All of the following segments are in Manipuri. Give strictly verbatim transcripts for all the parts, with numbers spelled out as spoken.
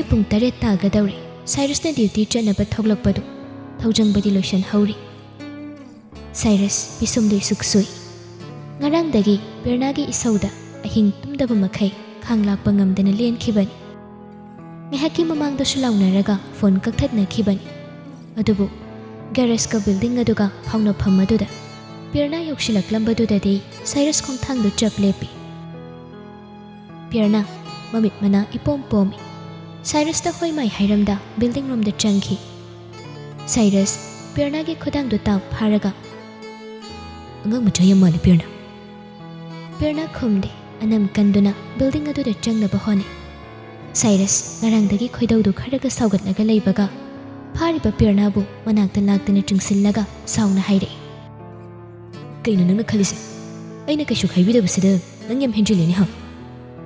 ꯄꯨꯡ ꯇꯔꯦꯠ ꯇꯥꯒꯗꯧꯔꯦ꯫ ꯁꯥꯏꯔꯁꯅ ꯗ꯭ꯌꯨꯇꯤ ꯆꯠꯅꯕ ꯊꯣꯛꯂꯛꯄꯗꯨ ꯊꯧꯖꯪꯕꯗꯤ ꯂꯣꯏꯁꯤꯟꯍꯧꯔꯤ꯫ ꯁꯥꯏꯔꯁ ꯄꯤꯁꯨꯝꯗꯨ ꯏꯁꯨꯛ ꯁꯨꯏ꯫ ꯉꯔꯥꯡꯗꯒꯤ ꯄꯤꯔꯅꯥꯒꯤ ꯏꯁꯧꯗ ꯑꯍꯤꯡ ꯇꯨꯝꯗꯕ ꯃꯈꯩ ꯈꯥꯡ ꯂꯥꯛꯄ ꯉꯝꯗꯅ ꯂꯦꯟꯈꯤꯕꯅꯤ꯫ ꯉꯥꯏꯍꯥꯛꯀꯤ ꯃꯃꯥꯡꯗꯁꯨ ꯂꯥꯎꯅꯔꯒ ꯐꯣꯟ ꯀꯛꯊꯠꯅꯈꯤꯕꯅꯤ꯫ ꯑꯗꯨꯕꯨ ꯒꯦꯔꯦꯖꯀ ꯕꯤꯜꯗꯤꯡ ꯑꯗꯨꯒ ꯐꯥꯎꯅꯐꯝ ꯑꯗꯨꯗ ꯄꯤꯔꯅꯥ ꯌꯧꯁꯤꯜꯂꯛꯂꯝꯕꯗꯨꯗꯗꯤ ꯁꯥꯏꯔꯁ ꯈꯣꯡꯊꯥꯡꯗꯨ ꯆꯞ ꯂꯦꯞꯄꯤ꯫ ꯄꯤꯔꯅꯥ ꯃꯃꯤꯠ ꯃꯅꯥ ꯏꯄꯣꯝ ꯄꯣꯝꯃꯤ꯫ ꯁꯥꯏꯔꯁꯇ ꯍꯣꯏ ꯃꯥꯏ ꯍꯥꯏꯔꯝꯗ ꯕꯤꯜꯗꯤꯡ ꯔꯣꯝꯗ ꯆꯪꯈꯤ꯫ ꯁꯥꯏꯔꯁ ꯄꯤꯔꯅꯥꯒꯤ ꯈꯨꯗꯥꯡꯗꯨ ꯇꯥꯞ ꯐꯥꯔꯒ, "ꯑꯉꯥꯡ ꯃꯆꯥ ꯌꯥꯝ ꯃꯥꯜꯂꯤ, ꯄꯤꯔꯅꯥ꯫" ꯄꯤꯔꯅꯥ ꯈꯨꯝꯗꯦ꯫ ꯑꯅꯝ ꯀꯟꯗꯨꯅ ꯕꯤꯜꯗꯤꯡ ꯑꯗꯨꯗ ꯆꯪꯅꯕ ꯍꯣꯠꯅꯩ꯫ ꯁꯥꯏꯔꯁ ꯉꯔꯥꯡꯗꯒꯤ ꯈꯣꯏꯗꯧꯗꯨ ꯈꯔꯒ ꯁꯥꯎꯒꯠꯂꯒ ꯂꯩꯕꯒ ꯐꯥꯔꯤꯕ ꯄꯤꯔꯅꯥꯕꯨ ꯃꯅꯥꯛꯇ ꯂꯥꯛꯇꯅ ꯆꯤꯡꯁꯤꯜꯂꯒ ꯁꯥꯎꯅ ꯍꯥꯏꯔꯛꯏ, "ꯀꯩꯅꯣ ꯅꯪꯅ ꯈꯜꯂꯤꯁꯦ? ꯑꯩꯅ ꯀꯩꯁꯨ ꯈꯥꯏꯕꯤꯗꯕꯁꯤꯗ ꯅꯪ ꯌꯥꯝ ꯍꯦꯟꯖꯤꯜꯂꯦꯅꯦ, ꯍꯥ?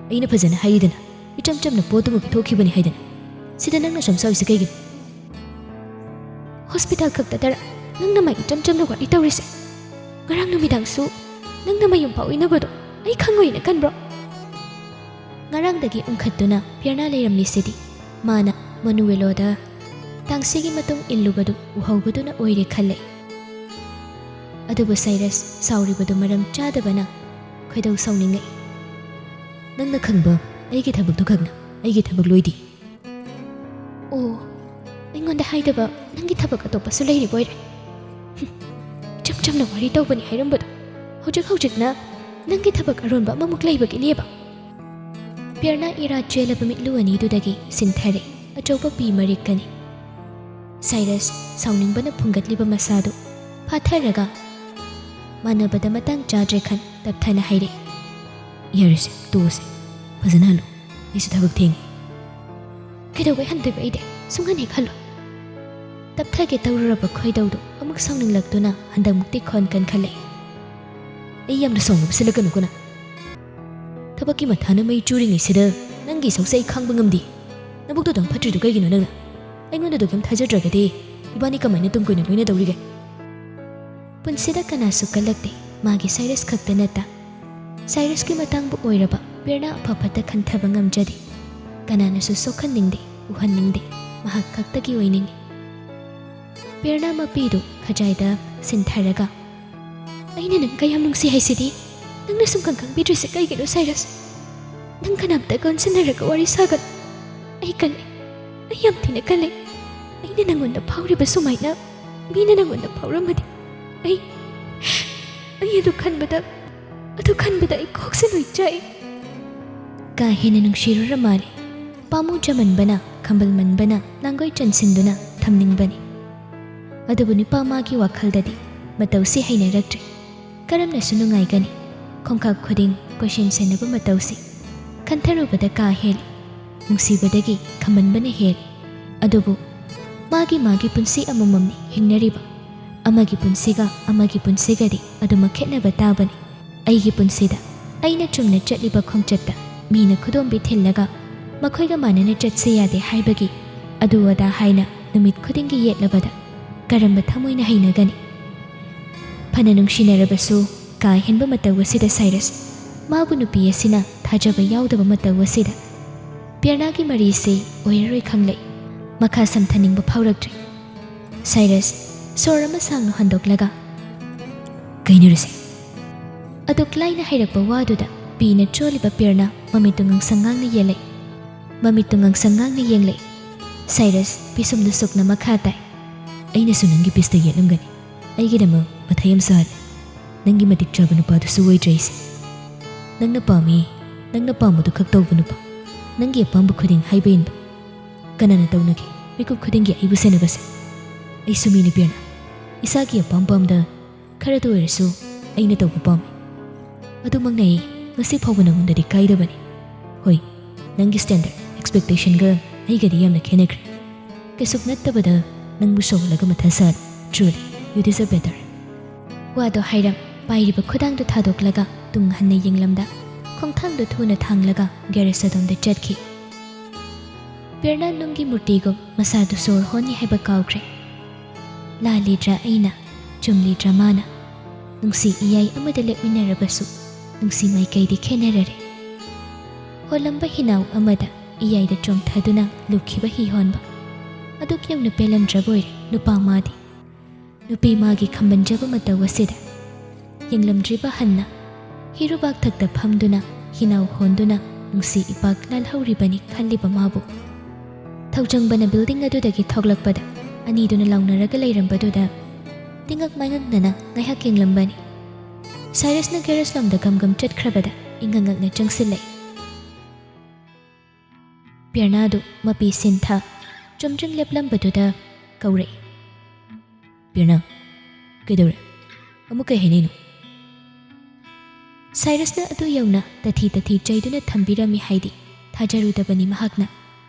ꯑꯩꯅ ꯐꯖꯅ ꯍꯥꯏꯔꯤꯗꯅ, ꯏꯆꯝ ꯆꯝꯅ ꯄꯣꯠꯇꯨꯕꯨ ꯄꯤꯊꯣꯛꯈꯤꯕꯅꯤ ꯍꯥꯏꯗꯅ꯫ ꯁꯤꯗ ꯅꯪꯅ ꯁꯨꯝ ꯁꯥꯎꯔꯤꯁꯦ ꯀꯩꯒꯤꯅꯣ?" "ꯍꯣꯁꯄꯤꯇꯥꯜ ꯈꯛꯇꯗꯔ ꯅꯪꯅ ꯃꯥꯏ ꯏꯆꯝ ꯆꯝꯅ ꯋꯥꯔꯤ ꯇꯧꯔꯤꯁꯦ? ꯉꯔꯥꯡ ꯅꯨꯃꯤꯗꯥꯡꯁꯨ ꯅꯪꯅ ꯃꯌꯨꯝ ꯄꯥꯎꯏꯅꯕꯗꯣ ꯑꯩ ꯈꯪꯉꯣꯏꯅ ꯈꯟꯕ꯭ꯔꯣ?" ꯉꯔꯥꯡꯗꯒꯤ ꯎꯪꯈꯠꯇꯨꯅ ꯄꯤꯔꯅꯥ ꯂꯩꯔꯝꯂꯤꯁꯤꯗꯤ ꯃꯥꯅ ꯃꯅꯨꯋꯦꯂꯣꯗ ꯇꯥꯡꯁꯤꯒꯤ ꯃꯇꯨꯡ ꯏꯜꯂꯨꯕꯗꯨ ꯎꯍꯧꯕꯗꯨꯅ ꯑꯣꯏꯔꯦ ꯈꯜꯂꯦ꯫ ꯑꯗꯨꯕꯨ ꯁꯥꯏꯔꯁ ꯁꯥꯎꯔꯤꯕꯗꯨ ꯃꯔꯝ ꯆꯥꯗꯕꯅ ꯈꯣꯏꯗꯧ ꯁꯥꯎꯅꯤꯡꯉꯛꯏ꯫ "ꯅꯪꯅ ꯈꯪꯕ ꯑꯩꯒꯤ ꯊꯕꯛꯇꯨ ꯈꯛꯅ ꯑꯩꯒꯤ ꯊꯕꯛ ꯂꯣꯏꯗꯤ꯫ ꯑꯣ, ꯑꯩꯉꯣꯟꯗ ꯍꯥꯏꯗꯕ ꯅꯪꯒꯤ ꯊꯕꯛ ꯑꯇꯣꯞꯄꯁꯨ ꯂꯩꯔꯤꯕ ꯑꯣꯏꯔꯦ꯫ ꯍꯨꯝ, ꯏꯆꯝ ꯆꯝꯅ ꯋꯥꯔꯤ ꯇꯧꯕꯅꯤ ꯍꯥꯏꯔꯝꯕꯗꯣ ꯍꯧꯖꯤꯛ ꯍꯧꯖꯤꯛꯅ ꯅꯪꯒꯤ ꯊꯕꯛ ꯑꯔꯣꯟꯕ ꯑꯃꯃꯨꯛ ꯂꯩꯕꯒꯤꯅꯦꯕ?" ꯄꯤꯔꯅꯥ ꯏꯔꯥ ꯆꯦꯜꯂꯕ ꯃꯤꯠꯂꯨ ꯑꯅꯤꯗꯨꯗꯒꯤ ꯁꯤꯟꯊꯔꯦ꯫ ꯑꯆꯧꯕ ꯄꯤ ꯃꯔꯤꯛꯀꯅꯤ꯫ ꯁꯥꯏꯔꯁ ꯁꯥꯎꯅꯤꯡꯕꯅ ꯐꯨꯡꯒꯠꯂꯤꯕ ꯃꯁꯥꯗꯨ ꯐꯥꯊꯔꯒ ꯃꯥꯟꯅꯕꯗ ꯃꯇꯥꯡ ꯆꯥꯗ꯭ꯔꯦ ꯈꯟ ꯇꯞꯊꯅ ꯍꯥꯏꯔꯛꯏ, "ꯌꯥꯔꯦꯁꯦ, ꯇꯣꯛꯑꯁꯦ꯫ ꯐꯖꯅ ꯍꯜꯂꯨ꯫ ꯑꯩꯁꯨ ꯊꯕꯛ ꯊꯦꯡꯉꯤ꯫" "ꯀꯩꯗꯧꯕꯩ ꯍꯟꯗꯣꯏꯕ ꯑꯩꯗꯤ? ꯁꯨꯡꯍꯟ ꯍꯦꯛ ꯍꯜꯂꯣꯏ꯫" ꯇꯞꯊꯒꯦ ꯇꯧꯔꯨꯔꯕ ꯈꯣꯏꯗꯧꯗꯨ ꯑꯃꯨꯛ ꯁꯥꯎꯅꯤꯡꯂꯛꯇꯨꯅ ꯍꯟꯗꯛꯃꯨꯛꯇꯤ ꯈꯣꯟ ꯀꯟꯈꯠꯂꯛꯏ, "ꯑꯩ ꯌꯥꯝꯅ ꯁꯥꯎꯅꯕ ꯁꯤꯜꯂꯛꯀꯅꯨꯀꯣ ꯅꯪ꯫ ꯊꯕꯛꯀꯤ ꯃꯊꯥꯅ ꯃꯩ ꯆꯨꯔꯤꯉꯩꯁꯤꯗ ꯅꯪꯒꯤ ꯏꯁꯧꯁꯦ ꯑꯩ ꯈꯥꯡꯕ ꯉꯝꯗꯦ꯫ ꯅꯕꯨꯛꯇꯨ ꯑꯗꯨꯝ ꯐꯠꯇ꯭ꯔꯤꯗꯨ ꯀꯩꯒꯤꯅꯣ ꯅꯪꯅ? ꯑꯩꯉꯣꯟꯗ ꯑꯗꯨꯛ ꯌꯥꯝ ꯊꯥꯖꯗ꯭ꯔꯒꯗꯤ ꯏꯕꯥꯅꯤ ꯀꯃꯥꯏꯅ ꯇꯨꯡ ꯀꯣꯏꯅ ꯂꯣꯏꯅꯗꯧꯔꯤꯒꯦ?" ꯄꯨꯟꯁꯤꯗ ꯀꯅꯥꯁꯨ ꯀꯜꯂꯛꯇꯦ, ꯃꯥꯒꯤ ꯁꯥꯏꯔꯁ ꯈꯛꯇ ꯅꯠꯇ꯫ ꯁꯥꯏꯔꯁꯀꯤ ꯃꯇꯥꯡꯕꯨ ꯑꯣꯏꯔꯕ ꯄꯤꯔꯅꯥ ꯑꯐ ꯐꯠꯇ ꯈꯟꯊꯕ ꯉꯝꯖꯗꯦ꯫ ꯀꯅꯥꯅꯁꯨ ꯁꯣꯛꯍꯟꯅꯤꯡꯗꯦ, ꯎꯍꯟꯅꯤꯡꯗꯦ꯫ ꯃꯍꯥꯛ ꯈꯛꯇꯒꯤ ꯑꯣꯏꯅꯤꯡꯏ꯫ ꯄ꯭ꯔꯦꯔꯅꯥ ꯃꯄꯤꯗꯨ ꯈꯖꯥꯏꯗ ꯁꯤꯟꯊꯔꯒ, "ꯑꯩꯅ ꯅꯪ ꯀꯌꯥꯝ ꯅꯨꯡꯁꯤ ꯍꯥꯏꯁꯤꯗꯤ ꯅꯪꯅ ꯁꯨꯝ ꯈꯪ ꯈꯪꯕꯤꯗ꯭ꯔꯤꯁꯦ ꯀꯩꯒꯤꯅꯣ, ꯁꯥꯏꯔꯁ? ꯅꯪ ꯀꯅꯥꯝꯇꯒ ꯑꯣꯟꯁꯤꯟꯅꯔꯒ ꯋꯥꯔꯤ ꯁꯥꯒꯅꯨ꯫ ꯑꯩ ꯀꯜꯂꯦ, ꯑꯩ ꯌꯥꯝ ꯊꯤꯅ ꯀꯜꯂꯦ꯫ ꯑꯩꯅ ꯅꯪꯉꯣꯟꯗ ꯐꯥꯎꯔꯤꯕ ꯁꯨꯃꯥꯏꯅ ꯃꯤꯅ ꯅꯪꯉꯣꯟꯗ ꯐꯥꯎꯔꯝꯃꯗꯤ ꯑꯩ, ꯑꯩ ꯑꯗꯨ ꯈꯟꯕꯗ, ꯑꯗꯨ ꯈꯟꯕꯗ ꯑꯩ ꯀꯣꯛꯁꯦ ꯂꯣꯏ ꯆꯥꯛꯏ꯫" ꯀꯥ ꯍꯦꯟꯅ ꯅꯨꯡꯁꯤꯔꯨꯔ ꯃꯥꯜꯂꯦ꯫ ꯄꯥꯝꯃꯨꯖꯃꯟꯕꯅ, ꯈꯝꯕꯜꯃꯟꯕꯅ ꯂꯥꯡꯒꯣꯏ ꯆꯟꯁꯤꯟꯗꯨꯅ ꯊꯝꯅꯤꯡꯕꯅꯤ꯫ ꯑꯗꯨꯕꯨ ꯅꯨꯄꯥ ꯃꯥꯒꯤ ꯋꯥꯈꯜꯗꯗꯤ ꯃꯇꯧꯁꯤ ꯍꯩꯅꯔꯛꯇ꯭ꯔꯦ꯫ ꯀꯔꯝꯅꯁꯨ ꯅꯨꯡꯉꯥꯏꯒꯅꯤ? ꯈꯣꯡꯀꯥꯞ ꯈꯨꯗꯤꯡ ꯀꯣꯏꯁꯦꯟ ꯁꯦꯟꯅꯕ ꯃꯇꯧꯁꯤ ꯈꯟꯊꯔꯨꯕꯗ ꯀꯥ ꯍꯦꯜꯂꯤ꯫ ꯅꯨꯡꯁꯤꯕꯗꯒꯤ ꯈꯝꯕꯟꯕꯅ ꯍꯦꯜꯂꯤ꯫ ꯑꯗꯨꯕꯨ ꯃꯥꯒꯤ ꯃꯥꯒꯤ ꯄꯨꯟꯁꯤ ꯑꯃꯃꯝꯅꯤ ꯍꯤꯡꯅꯔꯤꯕ꯫ ꯑꯃꯒꯤ ꯄꯨꯟꯁꯤꯒ ꯑꯃꯒꯤ ꯄꯨꯟꯁꯤꯒꯗꯤ ꯑꯗꯨꯃꯛ ꯈꯦꯠꯅꯕ ꯇꯥꯕꯅꯤ꯫ ꯑꯩꯒꯤ ꯄꯨꯟꯁꯤꯗ ꯑꯩꯅ ꯆꯨꯝꯅ ꯆꯠꯂꯤꯕ ꯈꯣꯡꯆꯠꯇ ꯃꯤꯅ ꯈꯨꯗꯣꯝꯕꯤ ꯊꯤꯜꯂꯒ ꯃꯈꯣꯏꯒ ꯃꯥꯟꯅꯅ ꯆꯠꯁꯦ ꯌꯥꯗꯦ ꯍꯥꯏꯕꯒꯤ ꯑꯗꯨ ꯑꯗꯥ ꯍꯥꯏꯅ ꯅꯨꯃꯤꯠ ꯈꯨꯗꯤꯡꯒꯤ ꯌꯦꯠꯂꯕꯗ ꯀꯔꯝꯕ ꯊꯃꯣꯏꯅ ꯍꯩꯅꯒꯅꯤ? ꯐꯅ ꯅꯨꯡꯁꯤꯅꯔꯕꯁꯨ ꯀꯥ ꯍꯦꯟꯕ ꯃꯇꯧ ꯑꯁꯤꯗ ꯁꯥꯏꯔꯁ, ꯃꯥꯕꯨ ꯅꯨꯄꯤ ꯑꯁꯤꯅ ꯊꯥꯖꯕ ꯌꯥꯎꯗꯕ ꯃꯇꯧ ꯑꯁꯤꯗ ꯄ꯭ꯔꯦꯔꯅꯥꯒꯤ ꯃꯔꯤꯁꯤ ꯑꯣꯏꯔꯔꯣꯏ ꯈꯪꯂꯛꯏ꯫ ꯃꯈꯥ ꯁꯝꯊꯅꯤꯡꯕ ꯐꯥꯎꯔꯛꯇ꯭ꯔꯦ꯫ ꯁꯥꯏꯔꯁ ꯁꯣꯔ ꯑꯃ ꯁꯥꯡꯅ ꯍꯣꯟꯗꯣꯛꯂꯒ, "ꯀꯩꯅꯣ ꯔꯤꯁꯦ?" ꯑꯗꯨꯛ ꯂꯥꯏꯅ ꯍꯩꯔꯛꯄ ꯋꯥꯗꯨꯗ ꯄꯤꯅ ꯆꯣꯜꯂꯤꯕ ꯄ꯭ꯔꯦꯔꯅꯥ ꯃꯃꯤꯠꯇꯨ ꯉꯥꯡꯁꯪ ꯉꯥꯡꯅ ꯌꯦꯡꯂꯛꯏ꯫ ꯃꯃꯤꯠꯇꯨ ꯉꯥꯡꯁꯪ ꯉꯥꯡꯅ ꯌꯦꯡꯂꯛꯏ꯫ ꯁꯥꯏꯔꯁ ꯄꯤꯁꯨꯝꯗꯨ ꯁꯨꯛꯅ ꯃꯈꯥ ꯇꯥꯏ꯫ "ꯑꯩꯅꯁꯨ ꯅꯪꯒꯤ ꯄꯤꯁꯇ ꯌꯦꯠꯂꯝꯒꯅꯤ꯫ ꯑꯩꯒꯤꯗꯃꯛ ꯃꯊꯥ ꯌꯥꯝ ꯁꯥꯍꯜꯂꯦ꯫ ꯅꯪꯒꯤ ꯃꯇꯤꯛ ꯆꯥꯕ ꯅꯨꯄꯥꯗꯨꯁꯨ ꯑꯣꯏꯗ꯭ꯔꯦ ꯑꯩꯁꯦ꯫ ꯅꯪꯅ ꯄꯥꯝꯃꯤ, ꯅꯪꯅ ꯄꯥꯝꯕꯗꯨ ꯈꯛ ꯇꯧꯕ ꯅꯨꯄꯥ, ꯅꯪꯒꯤ ꯑꯄꯥꯝꯕ ꯈꯨꯗꯤꯡ ꯍꯥꯏꯕ ꯏꯟꯕ꯫ ꯀꯅꯥꯅ ꯇꯧꯅꯒꯦ ꯃꯤꯀꯨꯞ ꯈꯨꯗꯤꯡꯒꯤ ꯑꯩꯕꯨ ꯁꯦꯟꯅꯕꯁꯦ? ꯑꯩꯁꯨ ꯃꯤꯅꯤ ꯄ꯭ꯔꯦꯔꯅꯥ꯫ ꯏꯁꯥꯒꯤ ꯑꯄꯥꯝ ꯄꯥꯝꯗ ꯈꯔꯗ ꯑꯣꯏꯔꯁꯨ ꯑꯩꯅ ꯇꯧꯕ ꯄꯥꯝꯃꯤ꯫ ꯑꯗꯨꯃꯛꯅ ꯑꯩ ꯉꯁꯤ ꯐꯥꯎꯕ ꯅꯉꯣꯟꯗꯗꯤ ꯀꯥꯏꯗꯕꯅꯤ꯫ ꯍꯣꯏ, ꯅꯪꯒꯤ ꯁ꯭ꯇꯦꯟꯗꯔꯗ, ꯑꯦꯛꯁꯄꯦꯛꯇꯦꯁꯟꯒ ꯑꯩꯒꯗꯤ ꯌꯥꯝꯅ ꯈꯦꯠꯅꯈ꯭ꯔꯦ꯫ ꯀꯩꯁꯨ ꯅꯠꯇꯕꯗ ꯅꯪꯕꯨ ꯁꯧꯒꯠꯂꯒ ꯃꯊꯥ ꯁꯥꯍꯜꯂꯤ꯫ Truly, you deserve better." ꯋꯥꯗꯣ ꯍꯥꯏꯔꯝ ꯄꯥꯏꯔꯤꯕ ꯈꯨꯗꯥꯡꯗꯨ ꯊꯥꯗꯣꯛꯂꯒ ꯇꯨꯡ ꯍꯟꯅ ꯌꯦꯡꯂꯝꯗ ꯈꯣꯡꯊꯥꯡꯗꯨ ꯊꯨꯅ ꯊꯥꯡꯂꯒ ꯒꯦꯔꯦꯖ ꯑꯗꯣꯝꯗ ꯆꯠꯈꯤ꯫ ꯄ꯭ꯔꯦꯔꯅꯥ ꯅꯨꯡꯒꯤ ꯃꯨꯔꯇꯤꯒꯨꯝ ꯃꯁꯥꯗꯨ ꯁꯣꯔ ꯍꯣꯟꯅꯤ ꯍꯥꯏꯕ ꯀꯥꯎꯈ꯭ꯔꯦ꯫ ꯂꯥꯜꯂꯤꯗ꯭ꯔꯥ ꯑꯩꯅ, ꯆꯨꯝꯂꯤꯗ꯭ꯔꯥ ꯃꯥꯅ? ꯅꯨꯡꯁꯤ ꯏꯌꯥꯏ ꯑꯃꯗ ꯂꯦꯞꯃꯤꯟꯅꯔꯕꯁꯨ ꯅꯨꯡꯁꯤ ꯃꯥꯏꯀꯩꯗꯤ ꯈꯦꯠꯅꯔꯔꯦ꯫ ꯍꯣꯜꯂꯝꯕ ꯍꯤꯅꯥꯎ ꯑꯃꯗ ꯏꯌꯥꯏꯗ ꯆꯣꯡꯊꯗꯨꯅ ꯂꯨꯞꯈꯤꯕ ꯍꯤ ꯍꯣꯟꯕ꯫ ꯑꯗꯨꯛ ꯌꯧꯅ ꯄꯦꯜꯂꯝꯗ꯭ꯔꯕ ꯑꯣꯏꯔꯦ ꯅꯨꯄꯥ ꯃꯥꯗꯤ꯫ ꯅꯨꯄꯤ ꯃꯥꯒꯤ ꯈꯝꯕꯟꯖꯕ ꯃꯇꯧ ꯑꯁꯤꯗ ꯌꯦꯡꯂꯝꯗ꯭ꯔꯤꯕ ꯍꯟꯅ ꯍꯤꯔꯨꯕꯥꯛ ꯊꯛꯇ ꯐꯝꯗꯨꯅ ꯍꯤꯅꯥꯎ ꯍꯣꯟꯗꯨꯅ ꯅꯨꯡꯁꯤ ꯏꯄꯥꯛ ꯂꯥꯜꯍꯧꯔꯤꯕꯅꯤ ꯈꯜꯂꯤꯕ ꯃꯥꯕꯨ꯫ ꯊꯧꯖꯪꯕꯅ building ꯑꯗꯨꯗꯒꯤ ꯊꯣꯛꯂꯛꯄꯗ ꯑꯅꯤꯗꯨꯅ ꯂꯥꯎꯅꯔꯒ ꯂꯩꯔꯝꯕꯗꯨꯗ ꯇꯤꯉꯛ ꯃꯥꯏꯉꯛꯅꯅ ꯉꯥꯏꯍꯥꯛ ꯌꯦꯡꯂꯝꯕꯅꯤ꯫ ꯁꯥꯏꯔꯁꯅ garage ꯂꯣꯝꯗ ꯒꯝ ꯒꯝ ꯆꯠꯈ꯭ꯔꯕꯗ ꯏꯉꯛ ꯉꯛꯅ ꯆꯪꯁꯤꯜꯂꯛꯏ꯫ ꯄꯤꯌꯔꯅꯥꯗꯨ ꯃꯄꯤ ꯁꯤꯟꯊ ꯆꯨꯝꯗ꯭ꯔꯤꯡ ꯂꯦꯞꯂꯝꯕꯗꯨꯗ ꯀꯧꯔꯛꯏ꯫ "ꯄꯤꯌꯔꯅꯥ, ꯀꯩꯗꯧꯔꯦ? ꯑꯃꯨꯛ ꯀꯩ ꯍꯥꯏꯅꯩꯅꯣ?" ꯁꯥꯏꯔꯁꯅ ꯑꯗꯨ ꯌꯧꯅ ꯇꯊꯤ ꯇꯊꯤ ꯆꯩꯗꯨꯅ ꯊꯝꯕꯤꯔꯝꯃꯤ ꯍꯥꯏꯗꯤ ꯊꯥꯖꯔꯨꯗꯕꯅꯤ ꯃꯍꯥꯛꯅ꯫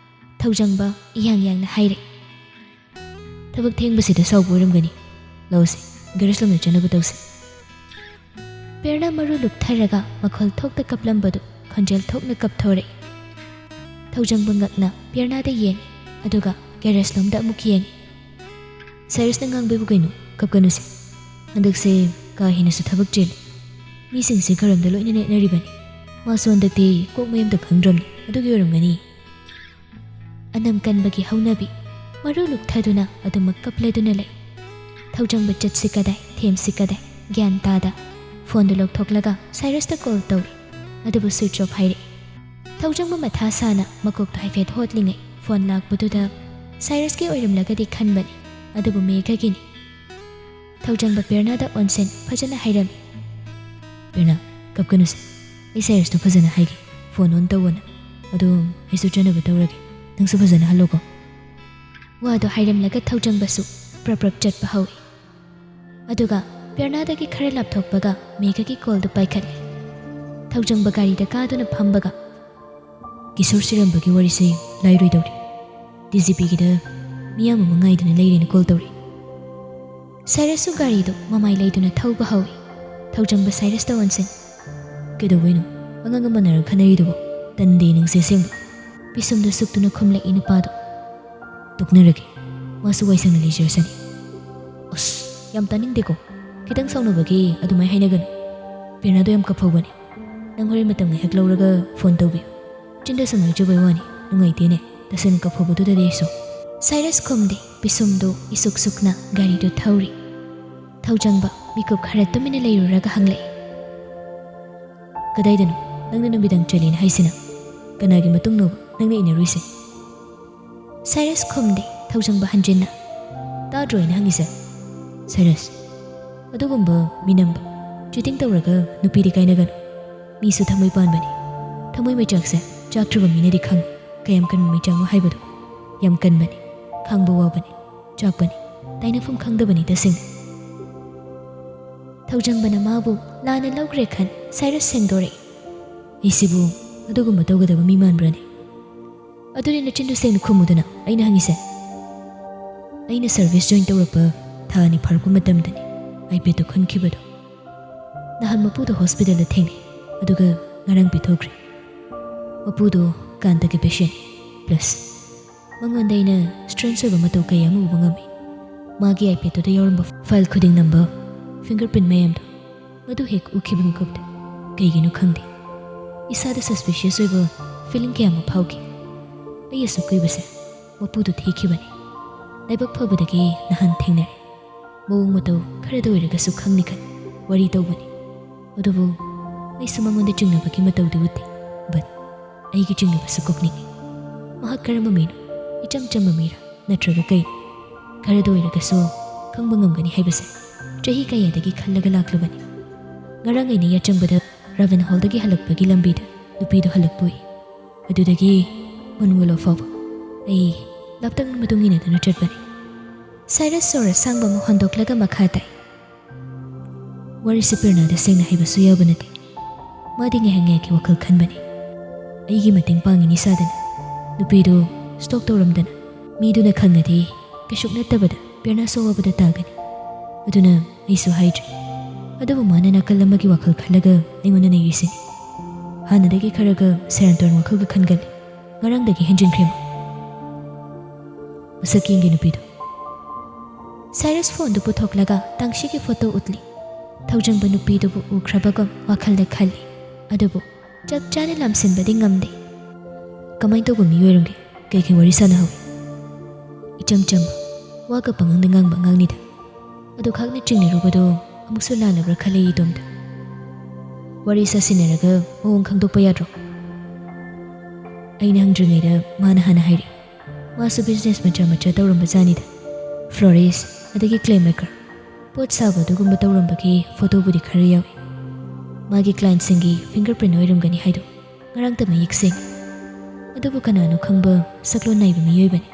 ꯊꯧꯖꯪꯕ ꯏꯌꯥꯡ ꯌꯥꯡꯅ ꯍꯥꯏꯔꯦ꯫ "ꯊꯕꯛ ꯊꯦꯡꯕꯁꯤꯗ ꯁꯥꯎꯕ ꯑꯣꯏꯔꯝꯒꯅꯤ꯫ ꯂꯥꯛꯑꯣꯁꯦ, garage ꯂꯣꯝꯗ ꯆꯠꯅꯕ ꯇꯧꯁꯦ꯫" ꯄꯤꯌꯔꯅꯥ ꯃꯔꯨ ꯂꯨꯞꯊꯔꯒ ꯃꯈꯣꯜ ꯊꯣꯛꯇ ꯀꯞꯂꯝꯕꯗꯨ ꯈꯣꯟꯖꯦꯜ ꯊꯣꯛꯅ ꯀꯞꯊꯣꯔꯛꯏ꯫ ꯊꯧꯖꯪꯕ ꯉꯛꯅ ꯄꯤꯌꯔꯅꯥꯗ ꯌꯦꯡꯉꯤ, ꯑꯗꯨꯒ garage ꯂꯣꯝꯗ ꯑꯃꯨꯛ ꯌꯦꯡꯉꯤ꯫ "ꯁꯥꯏꯔꯁꯅ ꯉꯥꯡꯕꯩꯕꯨ ꯀꯩꯅꯣ? ꯀꯞꯀꯅꯨꯁꯦ꯫ ꯍꯟꯗꯛꯁꯦ ꯀꯥ ꯍꯦꯟꯅꯁꯨ ꯊꯕꯛ ꯆꯤꯜꯂꯤ꯫ ꯃꯤꯁꯤꯡꯁꯦ ꯈꯔ ꯑꯝꯗ ꯂꯣꯏꯅ ꯅꯦꯠꯅꯔꯤꯕꯅꯤ꯫ ꯃꯥꯁꯨ ꯍꯟꯗꯛꯇꯤ ꯀꯣꯛ ꯃꯩ ꯑꯝꯇ ꯈꯪꯗ꯭ꯔꯕꯅꯤ, ꯑꯗꯨꯒꯤ ꯑꯣꯏꯔꯝꯒꯅꯤ꯫" ꯑꯅꯝ ꯀꯟꯕꯒꯤ ꯍꯧꯅꯕꯤ, ꯃꯔꯨ ꯂꯨꯞꯊꯗꯨꯅ ꯑꯗꯨꯃꯛ ꯀꯞꯂꯗꯨꯅ ꯂꯩ꯫ ꯊꯧꯖꯪꯕ ꯆꯠꯁꯤ ꯀꯗꯥꯏ, ꯊꯦꯝꯁꯤ ꯀꯗꯥꯏ, ꯒ꯭ꯌꯥꯟ ꯇꯥꯗ ꯐꯣꯟꯗꯨ ꯂꯧꯊꯣꯛꯂꯒ ꯁꯥꯏꯔꯁꯇ call ꯇꯧꯔꯤ, ꯑꯗꯨꯕꯨ switch off ꯍꯥꯏꯔꯛꯏ꯫ ꯊꯧꯖꯪꯕ ꯃꯊꯥ ꯁꯥꯅ ꯃꯀꯣꯛꯇꯣ ꯍꯥꯏꯐꯦꯠ ꯍꯣꯠꯂꯤꯉꯩ ꯐꯣꯟ ꯂꯥꯛꯄꯗꯨꯗ ꯁꯥꯏꯔꯁꯀꯤ ꯑꯣꯏꯔꯝꯂꯒꯗꯤ ꯈꯟꯕꯅꯤ, ꯑꯗꯨꯕꯨ ꯃꯦꯘꯒꯤꯅꯤ꯫ ꯊꯧꯖꯪꯕ ꯄꯤꯌꯔꯅꯥꯗ ꯑꯣꯟꯁꯤꯟ ꯐꯖꯅ ꯍꯥꯏꯔꯝꯃꯤ꯫ "ꯄꯤꯌꯔꯅꯥ, ꯀꯞꯀꯅꯨꯁꯦ꯫ ꯑꯩ ꯁꯥꯏꯔꯁꯇꯣ ꯐꯖꯅ ꯍꯥꯏꯒꯦ, phone on ꯇꯧꯋꯣꯅ꯫ ꯑꯗꯣ ꯑꯩꯁꯨ ꯆꯠꯅꯕ ꯇꯧꯔꯒꯦ, ꯅꯪꯁꯨ ꯐꯖꯅ ꯍꯜꯂꯣꯀꯣ꯫" ꯋꯥꯗꯣ ꯍꯥꯏꯔꯝꯂꯒ ꯊꯧꯖꯪꯕꯁꯨ ꯄ꯭ꯔꯞ ꯄ꯭ꯔꯞ ꯆꯠꯄ ꯍꯧꯏ꯫ ꯑꯗꯨꯒ ꯄꯤꯌꯔꯅꯥꯗꯒꯤ ꯈꯔ ꯂꯥꯞꯊꯣꯛꯄꯒ ꯃꯦꯘꯒꯤ callꯗꯨ ꯄꯥꯏꯈꯠꯂꯦ꯫ ꯊꯧꯖꯪꯕ ꯒꯥꯔꯤꯗ ꯀꯥꯗꯨꯅ ꯐꯝꯕꯒ, "ꯀꯤꯁꯣꯔ ꯁꯤꯔꯝꯕꯒꯤ ꯋꯥꯔꯤꯁꯦ ꯂꯥꯏꯔꯣꯏꯗꯧꯔꯤ꯫ DGPꯒꯤꯗ ꯃꯤꯌꯥꯝ ꯑꯃ ꯉꯥꯏꯗꯨꯅ ꯂꯩꯔꯦꯅ call ꯇꯧꯔꯛꯏ꯫" ꯁꯥꯏꯔꯁꯁꯨ ꯒꯥꯔꯤꯗꯨ ꯃꯃꯥꯏ ꯂꯩꯗꯨꯅ ꯊꯧꯕ ꯍꯧꯏ꯫ ꯊꯧꯖꯪꯕ ꯁꯥꯏꯔꯁꯇ ꯑꯣꯟꯁꯤꯟ, "ꯀꯩꯗꯧꯕꯩꯅꯣ ꯑꯉꯥꯡꯒ ꯃꯥꯟꯅꯔꯒ ꯈꯟꯅꯔꯤꯗꯨꯕꯣ? ꯇꯟꯗꯦ ꯅꯪꯁꯦ ꯑꯁꯦꯡꯕ꯫" ꯄꯤꯁꯨꯝꯗꯨ ꯁꯨꯛꯇꯨꯅ ꯈꯨꯝꯂꯛꯏ ꯅꯨꯄꯥꯗꯨ꯫ "ꯇꯣꯛꯅꯔꯒꯦ, ꯃꯥꯁꯨ ꯋꯥꯏꯁꯪꯅ ꯂꯩꯖꯔꯁꯅꯤ꯫" ꯑꯁ, ꯌꯥꯝ ꯇꯥꯅꯤꯡꯗꯦꯀꯣ꯫ ꯈꯤꯇꯪ ꯁꯥꯎꯅꯕꯒꯤ ꯑꯗꯨꯃꯥꯏ ꯍꯥꯏꯅꯒꯅꯨ꯫ ꯄꯤꯌꯔꯅꯥꯗꯣ ꯌꯥꯝ ꯀꯞꯐꯧꯕꯅꯤ꯫ ꯅꯪ ꯍꯣꯔꯦꯟ ꯃꯇꯝ ꯉꯥꯏꯍꯥꯛ ꯂꯧꯔꯒ phone ꯇꯧꯕꯤꯌꯨ꯫ ꯆꯤꯟꯗ ꯁꯨꯝ ꯍꯥꯏꯖꯕꯩ ꯋꯥꯅꯤ꯫ ꯅꯨꯡꯉꯥꯏꯇꯦꯅꯦ, ꯇꯁꯦꯡꯅ ꯀꯞꯐꯧꯕꯗꯨꯗꯗꯤ ꯑꯩꯁꯨ꯫ ꯁꯥꯏꯔꯁ ꯈꯨꯝꯗꯦ꯫ ꯄꯤꯁꯨꯝꯗꯨ ꯏꯁꯨꯛ ꯁꯨꯛꯅ ꯒꯥꯔꯤꯗꯨ ꯊꯧꯔꯤ꯫ ꯊꯧꯖꯪꯕ ꯃꯤꯀꯨꯞ ꯈꯔ ꯇꯨꯃꯤꯟꯅ ꯂꯩꯔꯨꯔꯒ ꯍꯪꯂꯛꯏ, "ꯀꯗꯥꯏꯗꯅꯣ ꯅꯪꯅ ꯅꯨꯃꯤꯗꯥꯡ ꯆꯠꯂꯦꯅ ꯍꯥꯏꯁꯤꯅ? ꯀꯅꯥꯒꯤ ꯃꯇꯨꯡꯅꯣꯕ ꯅꯪꯅ ꯏꯟꯅꯔꯨꯏꯁꯦ?" ꯁꯥꯏꯔꯁ ꯈꯨꯝꯗꯦ꯫ ꯊꯧꯖꯪꯕ ꯍꯟꯖꯤꯟꯅ, "ꯇꯥꯗ꯭ꯔꯣ ꯑꯩꯅ ꯍꯪꯉꯤꯁꯦ?" ꯁꯥꯏꯔꯁ, "ꯑꯗꯨꯒꯨꯝꯕ ꯃꯤꯅꯝꯕ, ꯆꯤꯇꯤꯡ ꯇꯧꯔꯒ ꯅꯨꯄꯤꯗꯤ ꯀꯥꯏꯅꯒꯅꯨ꯫ ꯃꯤꯁꯨ ꯊꯃꯣꯏ ꯄꯥꯟꯕꯅꯤ꯫ ꯊꯃꯣꯏ ꯃꯩꯆꯥꯛꯁꯦ ꯆꯥꯛꯇ꯭ꯔꯕ ꯃꯤꯅꯗꯤ ꯈꯪꯉꯤ ꯀꯌꯥꯝ ꯀꯟꯕ ꯃꯩꯆꯥꯛꯅꯣ ꯍꯥꯏꯕꯗꯣ꯫ ꯌꯥꯝ ꯀꯟꯕꯅꯤ, ꯈꯥꯡꯕ ꯋꯥꯕꯅꯤ, ꯆꯥꯛꯄꯅꯤ, ꯇꯥꯏꯅꯐꯝ ꯈꯪꯗꯕꯅꯤ ꯇꯁꯦꯡꯅ꯫" ꯊꯧꯖꯪꯕꯅ ꯃꯥꯕꯨ ꯂꯥꯟꯅ ꯂꯧꯈ꯭ꯔꯦ ꯈꯟ ꯁꯥꯏꯔꯁ ꯁꯦꯡꯗꯣꯔꯛꯏ, "ꯑꯩꯁꯤꯕꯨ ꯑꯗꯨꯒꯨꯝꯕ ꯇꯧꯒꯗꯕ ꯃꯤ ꯃꯥꯟꯕ꯭ꯔꯅꯦ?" "ꯑꯗꯨꯗꯤ ꯅꯆꯤꯟꯗꯨ ꯁꯦꯡꯅ ꯈꯨꯝꯃꯨꯗꯅ ꯑꯩꯅ ꯍꯪꯉꯤꯁꯦ꯫" "ꯑꯩꯅ ꯁꯔꯚꯤꯁ ꯖꯣꯏꯟ ꯇꯧꯔꯛꯄ ꯊꯥ ꯑꯅꯤ ꯐꯥꯔꯛꯄ ꯃꯇꯝꯗꯅꯤ ꯑꯥꯏꯄꯦꯗꯇꯨ ꯈꯨꯟꯈꯤꯕꯗꯣ꯫ ꯅꯍꯥꯟ ꯃꯄꯨꯗꯣ ꯍꯣꯁꯄꯤꯇꯥꯜꯗ ꯊꯦꯡꯅꯩ, ꯑꯗꯨꯒ ꯉꯔꯥꯡ ꯄꯤꯊꯣꯛꯈ꯭ꯔꯦ꯫ ꯃꯄꯨꯗꯣ ꯀꯥꯟꯇꯒꯤ ꯄꯦꯁꯦꯟ, ꯄ꯭ꯂꯁ ꯃꯉꯣꯟꯗ ꯑꯩꯅ ꯁ꯭ꯇ꯭ꯔꯦꯟꯖ ꯑꯣꯏꯕ ꯃꯇꯧ ꯀꯌꯥ ꯑꯃ ꯎꯕ ꯉꯝꯃꯤ꯫ ꯃꯥꯒꯤ ꯑꯥꯏꯄꯦꯗꯇꯨꯗ ꯌꯥꯎꯔꯝꯕ ꯐꯥꯏꯜ ꯈꯨꯗꯤꯡ ꯅꯝꯕ ꯐꯤꯡꯒꯔ ꯄ꯭ꯔꯤꯟꯠ ꯃꯌꯥꯝꯗꯣ, ꯃꯗꯨ ꯍꯦꯛ ꯎꯈꯤꯕ ꯃꯤꯀꯨꯞꯇ ꯀꯩꯒꯤꯅꯣ ꯈꯪꯗꯦ, ꯏꯁꯥꯗ ꯁꯁꯄꯤꯁꯤꯌꯁ ꯑꯣꯏꯕ ꯐꯤꯂꯤꯡ ꯀꯌꯥ ꯑꯃ ꯐꯥꯎꯈꯤ꯫ ꯑꯩ ꯑꯁꯨꯛ ꯀꯨꯏꯕꯁꯦ ꯃꯄꯨꯗꯨ ꯊꯤꯈꯤꯕꯅꯤ꯫ ꯂꯥꯏꯕꯛ ꯐꯕꯗꯒꯤ ꯅꯍꯥꯟ ꯊꯦꯡꯅꯔꯦ꯫ ꯃꯑꯣꯡ ꯃꯇꯧ ꯈꯔꯗ ꯑꯣꯏꯔꯒꯁꯨ ꯈꯪꯅꯤ ꯈꯟ ꯋꯥꯔꯤ ꯇꯧꯕꯅꯤ꯫ ꯑꯗꯨꯕꯨ ꯑꯩꯁꯨ ꯃꯉꯣꯟꯗ ꯆꯤꯡꯅꯕꯒꯤ ꯃꯇꯧꯗꯤ ꯎꯠꯇꯦ꯫ ꯕꯠ ꯑꯩꯒꯤ ꯆꯤꯡꯅꯕꯁꯨ ꯀꯣꯛꯅꯤꯡꯉꯤ꯫ ꯃꯍꯥꯛ ꯀꯔꯝꯕ ꯃꯤꯅꯣ? ꯏꯆꯝ ꯆꯝꯕ ꯃꯤꯔꯥ? ꯅꯠꯇ꯭ꯔꯒ ꯀꯩꯅꯣ? ꯈꯔꯗ ꯑꯣꯏꯔꯒꯁꯨ ꯈꯪꯕ ꯉꯝꯒꯅꯤ ꯍꯥꯏꯕꯁꯦ ꯆꯍꯤ ꯀꯌꯥꯗꯒꯤ ꯈꯜꯂꯒ ꯂꯥꯛꯂꯕꯅꯤ꯫ ꯉꯔꯥꯡ ꯑꯩꯅ ꯌꯥꯆꯪꯕꯗ ꯔꯥꯚꯟ ꯍꯣꯜꯗꯒꯤ ꯍꯜꯂꯛꯄꯒꯤ ꯂꯝꯕꯤꯗ ꯅꯨꯄꯤꯗꯣ ꯍꯜꯂꯛꯄ ꯎꯏ꯫ ꯑꯗꯨꯗꯒꯤ ꯃꯨꯟꯋꯣꯂꯣ ꯐꯥꯎꯕ ꯑꯩ ꯂꯥꯞꯇꯛꯅ ꯃꯇꯨꯡ ꯏꯟꯅꯗꯨꯅ ꯆꯠꯄꯅꯤ꯫ ꯁꯥꯏꯔꯁ ꯁꯣꯔ ꯑꯁꯥꯡꯕ ꯑꯃ ꯍꯣꯟꯗꯣꯛꯂꯒ ꯃꯈꯥ ꯇꯥꯏ꯫ ꯋꯥꯔꯤꯁꯤ ꯄ꯭ꯔꯦꯔꯅꯥꯗ ꯁꯦꯡꯅ ꯍꯥꯏꯕꯁꯨ ꯌꯥꯎꯕ ꯅꯠꯇꯦ꯫ ꯃꯥꯗꯤ ꯉꯥꯏꯍꯥꯛ ꯉꯥꯏꯍꯥꯛꯀꯤ ꯋꯥꯈꯜ ꯈꯟꯕꯅꯤ꯫ ꯑꯩꯒꯤ ꯃꯇꯦꯡ ꯄꯥꯡꯉꯤꯅꯤ ꯁꯥꯗꯅ ꯅꯨꯄꯤꯗꯨ ꯁ꯭ꯇꯣꯛ ꯇꯧꯔꯝꯗꯅ, ꯃꯤꯗꯨꯅ ꯈꯪꯉꯗꯤ ꯀꯩꯁꯨ ꯅꯠꯇꯕꯗ ꯄ꯭ꯔꯦꯔꯅꯥꯁꯨ ꯑꯋꯥꯕꯗ ꯇꯥꯒꯅꯤ꯫ ꯑꯗꯨꯅ ꯑꯩꯁꯨ ꯍꯥꯏꯗ꯭ꯔꯦ꯫ ꯑꯗꯨꯕꯨ ꯃꯥꯅ ꯅꯥꯀꯜ ꯑꯃꯒꯤ ꯋꯥꯈꯜ ꯈꯜꯂꯒ ꯑꯩꯉꯣꯟꯗ ꯅꯩꯔꯤꯁꯤꯅꯤ꯫ ꯍꯥꯟꯅꯗꯒꯤ ꯈꯔꯒ ꯁꯦꯔꯥꯟ ꯇꯨꯔꯥꯟ ꯋꯥꯈꯜꯒ ꯈꯟꯒꯜꯂꯤ꯫ ꯉꯔꯥꯡꯗꯒꯤ ꯍꯦꯟꯖꯤꯟꯈ꯭ꯔꯦ ꯃꯥ꯫ ꯃꯁꯛ ꯌꯦꯡꯒꯦ ꯅꯨꯄꯤꯗꯣ꯫ ꯁꯥꯏꯔꯁ ꯐꯣꯟꯗꯨ ꯄꯨꯊꯣꯛꯂꯒ ꯇꯥꯡꯁꯤꯒꯤ ꯐꯣꯇꯣ ꯎꯠꯂꯤ꯫ ꯊꯧꯖꯪꯕ ꯅꯨꯄꯤꯗꯨꯕꯨ ꯎꯈ꯭ꯔꯕꯒꯨꯝ ꯋꯥꯈꯜꯗ ꯈꯜꯂꯤ꯫ ꯑꯗꯨꯕꯨ ꯆꯞ ꯆꯥꯅ ꯂꯥꯝꯁꯤꯟꯕꯗꯤ ꯉꯝꯗꯦ꯫ ꯀꯃꯥꯏꯅ ꯇꯧꯕ ꯃꯤ ꯑꯣꯏꯔꯝꯒꯦ? ꯀꯩꯀꯩ ꯋꯥꯔꯤ ꯁꯥꯟꯅꯍꯧꯏ? ꯏꯆꯝ ꯆꯝꯕ, ꯋꯥꯒ ꯄꯉꯥꯡꯗ ꯉꯥꯡꯕ ꯑꯉꯥꯡꯅꯤꯗ꯫ ꯑꯗꯨ ꯈꯥꯛꯅ ꯆꯤꯡꯅꯔꯨꯕꯗꯣ ꯑꯃꯨꯛꯁꯨ ꯂꯥꯜꯂꯕ꯭ꯔꯥ ꯈꯜꯂꯦ ꯏꯇꯣꯝꯇ꯫ ꯋꯥꯔꯤ ꯁꯥꯁꯤꯟꯅꯔꯒ ꯃꯑꯣꯡ ꯈꯪꯗꯣꯛꯄ ꯌꯥꯗ꯭ꯔꯣ? ꯑꯩꯅ ꯍꯪꯗ꯭ꯔꯤꯉꯩꯗ ꯃꯥꯅ ꯍꯥꯟꯅ ꯍꯥꯏꯔꯛꯏ꯫ ꯃꯥꯁꯨ ꯕꯤꯖꯤꯅꯦꯁ ꯃꯆꯥ ꯃꯆꯥ ꯇꯧꯔꯝꯕ ꯖꯥꯠꯅꯤꯗ꯫ ꯐ꯭ꯂꯣꯔꯤꯁ, ꯑꯗꯒꯤ ꯀ꯭ꯂꯦ ꯃꯦꯀꯔ, ꯄꯣꯠ ꯁꯥꯕ ꯑꯗꯨꯒꯨꯝꯕ ꯇꯧꯔꯝꯕꯒꯤ ꯐꯣꯇꯣꯕꯨꯗꯤ ꯈꯔ ꯌꯥꯎꯏ꯫ ꯃꯥꯒꯤ ꯀ꯭ꯂꯥꯏꯟꯁꯤꯡꯒꯤ ꯐꯤꯡꯒꯔ ꯄ꯭ꯔꯤꯟ ꯑꯣꯏꯔꯝꯒꯅꯤ ꯍꯥꯏꯗꯣ ꯉꯔꯥꯡꯇ ꯃꯌꯦꯛ ꯁꯦꯡꯉꯤ꯫ ꯑꯗꯨꯕꯨ ꯀꯅꯥꯅꯣ ꯈꯪꯕ ꯁꯛꯂꯣꯟ ꯅꯥꯏꯕ ꯃꯤꯑꯣꯏꯕꯅꯤ꯫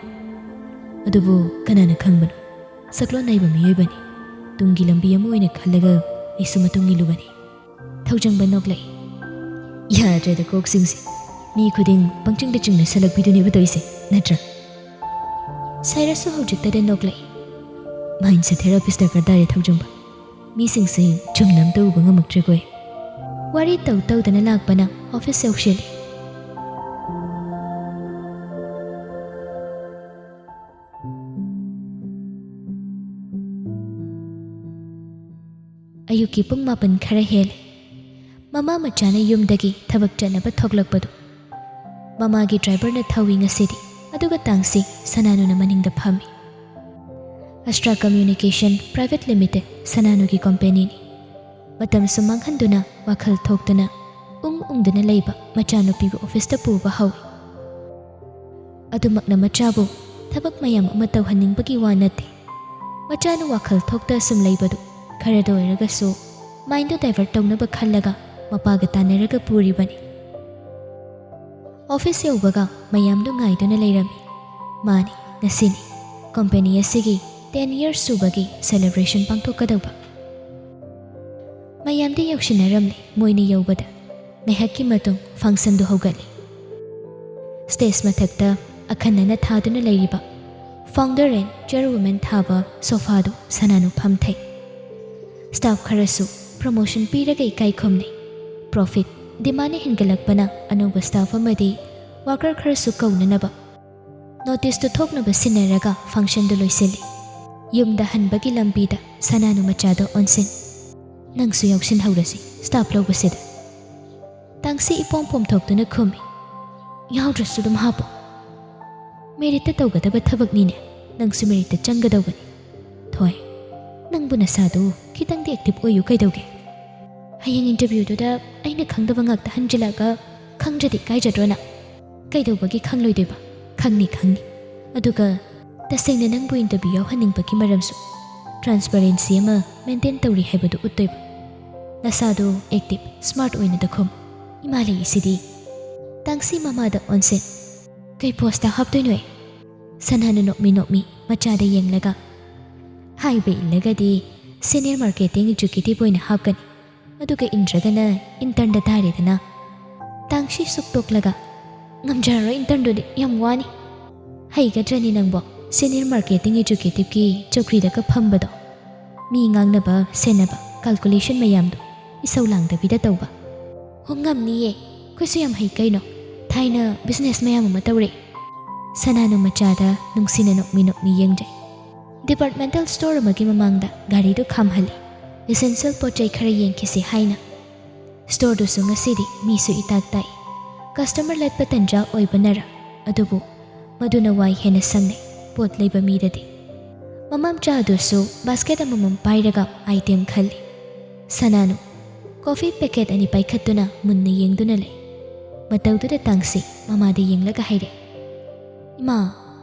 ꯑꯗꯨꯕꯨ ꯀꯅꯥꯅ ꯈꯪꯕꯅꯣ? ꯁꯛꯂꯣꯟ ꯅꯥꯏꯕ ꯃꯤꯑꯣꯏꯕꯅꯤ꯫ ꯇꯨꯡꯒꯤ ꯂꯝꯕꯤ ꯑꯃ ꯑꯣꯏꯅ ꯈꯜꯂꯒ ꯑꯩꯁꯨ ꯃꯇꯨꯡ ꯏꯜꯂꯨꯕꯅꯤ꯫ ꯊꯧꯖꯪꯕ ꯅꯣꯛꯂꯛꯏ꯫ ꯌꯥꯗ꯭ꯔꯦꯗ ꯀꯣꯛꯁꯤꯡꯁꯦ꯫ ꯃꯤ ꯈꯨꯗꯤꯡ ꯄꯪꯆꯤꯡꯗ ꯆꯤꯡꯅꯁꯜꯂꯛꯄꯤꯗꯨꯅꯦꯕ ꯇꯧꯔꯤꯁꯦ, ꯅꯠꯇ꯭ꯔꯥ? ꯁꯥꯏꯔꯁꯁꯨ ꯍꯧꯖꯤꯛꯇꯗ ꯅꯣꯛꯂꯛꯏ꯫ ꯃꯥꯏꯟꯁꯦ ꯊꯦꯔꯥꯄꯤꯁ ꯗꯔꯀꯥꯔ ꯇꯥꯔꯦ ꯊꯧꯖꯪꯕ꯫ ꯃꯤꯁꯤꯡꯁꯦ ꯆꯨꯝꯅ ꯑꯝꯇ ꯎꯕ ꯉꯝꯃꯛꯇ꯭ꯔꯦꯀꯣ ꯑꯩ꯫ ꯋꯥꯔꯤ ꯇꯧ ꯇꯧꯗꯅ ꯂꯥꯛꯄꯅ ꯑꯣꯐꯤꯁ ꯌꯧꯁꯤꯜꯂꯤ꯫ ꯑꯌꯨꯛꯀꯤ ꯄꯨꯡ ꯃꯥꯄꯟ ꯈꯔ ꯍꯦꯜꯂꯦ꯫ ꯃꯃꯥ ꯃꯆꯥꯅ ꯌꯨꯝꯗꯒꯤ ꯊꯕꯛ ꯆꯠꯅꯕ ꯊꯣꯛꯂꯛꯄꯗꯨ꯫ ꯃꯃꯥꯒꯤ ꯗ꯭ꯔꯥꯏꯚꯔꯅ ꯊꯧꯏ ꯉꯁꯤꯗꯤ, ꯑꯗꯨꯒ ꯇꯥꯡꯁꯤ ꯁꯅꯥꯅꯨꯅ ꯃꯅꯤꯡꯗ ꯐꯝꯃꯤ꯫ ꯑꯁꯇ꯭ꯔꯥ ꯀꯝꯃ꯭ꯌꯨꯅꯤꯀꯦꯁꯟ ꯄ꯭ꯔꯥꯏꯚꯦꯠ ꯂꯤꯃꯤꯇꯦꯗ ꯁꯅꯥꯅꯨꯒꯤ ꯀꯣꯝꯄꯦꯅꯤꯅꯤ꯫ ꯃꯇꯝꯁꯨ ꯃꯥꯡꯍꯟꯗꯨꯅ ꯋꯥꯈꯜ ꯊꯣꯛꯇꯅ ꯎꯪ ꯎꯪꯗꯨꯅ ꯂꯩꯕ ꯃꯆꯥꯅꯨꯄꯤꯕꯨ ꯑꯣꯐꯤꯁꯇ ꯄꯨꯕ ꯍꯧꯏ꯫ ꯑꯗꯨꯃꯛꯅ ꯃꯆꯥꯕꯨ ꯊꯕꯛ ꯃꯌꯥꯝ ꯑꯃ ꯇꯧꯍꯟꯅꯤꯡꯕꯒꯤ ꯋꯥ ꯅꯠꯇꯦ꯫ ꯃꯆꯥꯅ ꯋꯥꯈꯜ ꯊꯣꯛꯇ ꯁꯨꯝ ꯂꯩꯕꯗꯨ ꯈꯔꯗ ꯑꯣꯏꯔꯒꯁꯨ ꯃꯥꯏꯟꯗꯨ ꯗꯥꯏꯚꯔꯠ ꯇꯧꯅꯕ ꯈꯜꯂꯒ ꯃꯄꯥꯒ ꯇꯥꯟꯅꯔꯒ ꯄꯨꯔꯤꯕꯅꯤ꯫ ꯑꯣꯐꯤꯁ ꯌꯧꯕꯒ ꯃꯌꯥꯝꯗꯨ ꯉꯥꯏꯗꯨꯅ ꯂꯩꯔꯝꯃꯤ꯫ ꯃꯥꯅꯤ, ꯉꯁꯤꯅꯤ ꯀꯣꯝꯄꯦꯅꯤ ꯑꯁꯤꯒꯤ ꯇꯦꯟ ꯌꯔꯁ ꯁꯨꯕꯒꯤ ꯁꯦꯂꯦꯕ꯭ꯔꯦꯁꯟ ꯄꯥꯡꯊꯣꯛꯀꯗꯧꯕ꯫ ꯃꯌꯥꯝꯗꯤ ꯌꯧꯁꯤꯟꯅꯔꯝꯂꯦ꯫ ꯃꯣꯏꯅ ꯌꯧꯕꯗ ꯉꯥꯏꯍꯥꯛꯀꯤ ꯃꯇꯨꯡ ꯐꯪꯁꯟꯗꯨ ꯍꯧꯒꯠꯂꯤ꯫ ꯁ꯭ꯇꯦꯖ ꯃꯊꯛꯇ ꯑꯈꯟꯅꯅ ꯊꯥꯗꯨꯅ ꯂꯩꯔꯤꯕ ꯐꯥꯎꯟꯗꯔ ꯑꯦꯟ ꯆꯤꯌꯔꯋꯨꯃꯦꯟ ꯊꯥꯕ ꯁꯣꯐꯥꯗꯨ ꯁꯅꯥꯅꯨ ꯐꯝꯊꯩ꯫ ꯁ꯭ꯇꯥꯐ ꯈꯔꯁꯨ ꯄ꯭ꯔꯃꯣꯁꯟ ꯄꯤꯔꯒ ꯏꯀꯥꯏ ꯈꯨꯝꯅꯩ꯫ ꯄ꯭ꯔꯣꯐꯤꯠ ꯗꯤꯃꯥꯟꯅ ꯍꯦꯟꯒꯠꯂꯛꯄꯅ ꯑꯅꯧꯕ ꯁ꯭ꯇꯥꯐ ꯑꯃꯗꯤ ꯋꯥꯀꯔ ꯈꯔꯁꯨ ꯀꯧꯅꯅꯕ ꯅꯣꯇꯤꯁꯇꯨ ꯊꯣꯛꯅꯕ ꯁꯤꯟꯅꯔꯒ ꯐꯪꯁꯟꯗꯨ ꯂꯣꯏꯁꯤꯜꯂꯤ꯫ ꯌꯨꯝꯗ ꯍꯟꯕꯒꯤ ꯂꯝꯕꯤꯗ ꯁꯅꯥꯅꯨ ꯃꯆꯥꯗꯣ ꯑꯣꯟꯁꯤꯟ, "ꯅꯪꯁꯨ ꯌꯥꯎꯁꯤꯟꯍꯧꯔꯁꯤ ꯁ꯭ꯇꯥꯐ ꯂꯧꯕꯁꯤꯗ꯫" ꯇꯥꯡꯁꯤ ꯏꯄꯣꯝ ꯄꯣꯝꯊꯣꯛꯇꯨꯅ ꯈꯨꯝꯃꯤ꯫ ꯌꯥꯎꯗ꯭ꯔꯁꯨ ꯑꯗꯨꯝ ꯍꯥꯞꯄꯣ꯫ ꯃꯦꯔꯤꯠꯇ ꯇꯧꯒꯗꯕ ꯊꯕꯛꯅꯤꯅꯦ, ꯅꯪꯁꯨ ꯃꯦꯔꯤꯠꯇ ꯆꯪꯒꯗꯧꯕꯅꯤ꯫ ꯊꯣꯏ, ꯅꯪꯕꯨ ꯅꯁꯥꯗꯨ ꯈꯤꯇꯪꯗꯤ ꯑꯦꯛꯇꯤꯚ ꯑꯣꯏꯌꯨ ꯀꯩꯗꯧꯒꯦ? ꯍꯌꯦꯡ ꯏꯟꯇꯔꯚ꯭ꯌꯨꯗꯨꯗ ꯑꯩꯅ ꯈꯪꯗꯕ ꯉꯥꯛꯇ ꯍꯟꯖꯤꯜꯂꯛꯑꯒ ꯈꯪꯗ꯭ꯔꯗꯤ ꯏꯀꯥꯏꯖꯗ꯭ꯔꯣ ꯅꯪ? ꯀꯩꯗꯧꯕꯒꯤ ꯈꯪꯂꯣꯏꯗꯣꯏꯕ? ꯈꯪꯅꯤ, ꯈꯪꯅꯤ꯫ ꯑꯗꯨꯒ ꯇꯁꯦꯡꯅ ꯅꯪꯕꯨ ꯏꯟꯇꯔꯚ꯭ꯌꯨ ꯌꯥꯎꯍꯟꯅꯤꯡꯕꯒꯤ ꯃꯔꯝꯁꯨ ꯇ꯭ꯔꯥꯟꯁꯄꯔꯦꯟꯁꯤ ꯑꯃ ꯃꯦꯟꯇꯦꯟ ꯇꯧꯔꯤ ꯍꯥꯏꯕꯗꯨ ꯎꯠꯇꯣꯏꯕ꯫ ꯅꯁꯥꯗꯨ ꯑꯦꯛꯇꯤꯚ, ꯁ꯭ꯃꯥꯔꯠ ꯑꯣꯏꯅ ꯈꯨꯝꯃꯨ꯫ ꯏꯃꯥ ꯂꯩꯔꯤꯁꯤꯗꯤ꯫ ꯇꯥꯡꯁꯤ ꯃꯃꯥꯗ ꯑꯣꯟꯁꯤꯟ꯫ ꯀꯩ ꯄꯣꯁꯇ ꯍꯥꯞꯇꯣꯏꯅꯣ? ꯁꯅꯥꯅ ꯅꯣꯛꯃꯤ ꯅꯣꯛꯃꯤ ꯃꯆꯥꯗ ꯌꯦꯡꯂꯒ꯫ ꯍꯥꯏꯕ ꯏꯜꯂꯒꯗꯤ ꯁꯦꯅꯤꯌꯔ ꯃꯥꯔꯀꯦꯇꯤꯡ ꯑꯦꯛꯖꯤꯀ꯭ꯌꯨꯇꯤꯚ ꯑꯣꯏꯅ ꯍꯥꯞꯀꯅꯤ, ꯑꯗꯨꯒ ꯏꯟꯗ꯭ꯔꯒꯅ ꯏꯟꯇꯔꯟꯗ ꯇꯥꯔꯦꯗꯅ꯫ ꯇꯥꯡꯁꯤ ꯁꯨꯛ ꯇꯣꯛꯂꯒ, ꯉꯝꯖꯔꯔꯣꯏ ꯏꯟꯇꯔꯟꯗꯨꯗꯤ, ꯌꯥꯝ ꯋꯥꯅꯤ꯫ ꯍꯩꯒꯗ꯭ꯔꯅꯤ ꯅꯪꯕꯣ? ꯁꯦꯅꯤꯌꯔ ꯃꯥꯔꯀꯦꯇꯤꯡ ꯑꯦꯛꯖꯤꯀ꯭ꯌꯨꯇꯤꯚꯀꯤ ꯆꯧꯀ꯭ꯔꯤꯗꯒ ꯐꯝꯕꯗꯣ, ꯃꯤ ꯉꯥꯡꯅꯕ ꯁꯦꯟꯅꯕ, ꯀꯥꯜꯀꯨꯂꯦꯁꯟ ꯃꯌꯥꯝꯗꯣ ꯏꯁꯧ ꯂꯥꯡꯗꯕꯤꯗ ꯇꯧꯕ꯫ ꯍꯣ, ꯉꯝꯅꯤꯌꯦ, ꯑꯩꯈꯣꯏꯁꯨ ꯌꯥꯝ ꯍꯩ ꯀꯩꯅꯣ꯫ ꯊꯥꯏꯅ ꯕꯤꯖꯤꯅꯦꯁ ꯃꯌꯥꯝ ꯑꯃ ꯇꯧꯔꯛꯑꯦ꯫ ꯁꯅꯥꯅꯨ ꯃꯆꯥꯗ ꯅꯨꯡꯁꯤꯅ ꯅꯣꯛꯃꯤ ꯅꯣꯛꯃꯤ ꯌꯦꯡꯖꯩ꯫ ꯗꯤꯄꯥꯔꯠꯃꯦꯟꯇꯦꯜ ꯁ꯭ꯇꯣꯔ ꯑꯃꯒꯤ ꯃꯃꯥꯡꯗ ꯒꯥꯔꯤꯗꯨ ꯈꯥꯝꯍꯜꯂꯤ꯫ ꯏꯁꯦꯟꯁꯤꯌꯦꯜ ꯄꯣꯠ ꯆꯩ ꯈꯔ ꯌꯦꯡꯈꯤꯁꯤ ꯍꯥꯏꯅ꯫ ꯁ꯭ꯇꯣꯔꯗꯨꯁꯨ ꯉꯁꯤꯗꯤ ꯃꯤꯁꯨ ꯏꯇꯥꯛ ꯇꯥꯏ꯫ ꯀꯁꯇꯃꯔ ꯂꯠꯄ ꯇꯟꯖꯥ ꯑꯣꯏꯕꯅꯔ, ꯑꯗꯨꯕꯨ ꯃꯗꯨꯅ ꯋꯥꯏ ꯍꯦꯟꯅ ꯁꯪꯅꯩ ꯄꯣꯠ ꯂꯩꯕ ꯃꯤꯗꯗꯤ꯫ ꯃꯃꯥ ꯃꯆꯥ ꯑꯗꯨꯁꯨ ꯕꯥꯁꯀꯦꯠ ꯑꯃꯃꯝ ꯄꯥꯏꯔꯒ ꯑꯥꯏꯇꯦꯝ ꯈꯜꯂꯤ꯫ ꯁꯅꯥꯅꯨ ꯀꯣꯐꯤ ꯄꯦꯀꯦꯠ ꯑꯅꯤ ꯄꯥꯏꯈꯠꯇꯨꯅ ꯃꯨꯟꯅ ꯌꯦꯡꯗꯨꯅ ꯂꯩ꯫ ꯃꯇꯧꯗꯨꯗ ꯇꯥꯡꯁꯤ ꯃꯃꯥꯗ ꯌꯦꯡꯂꯒ ꯍꯥꯏꯔꯦ, "ꯏꯃꯥ,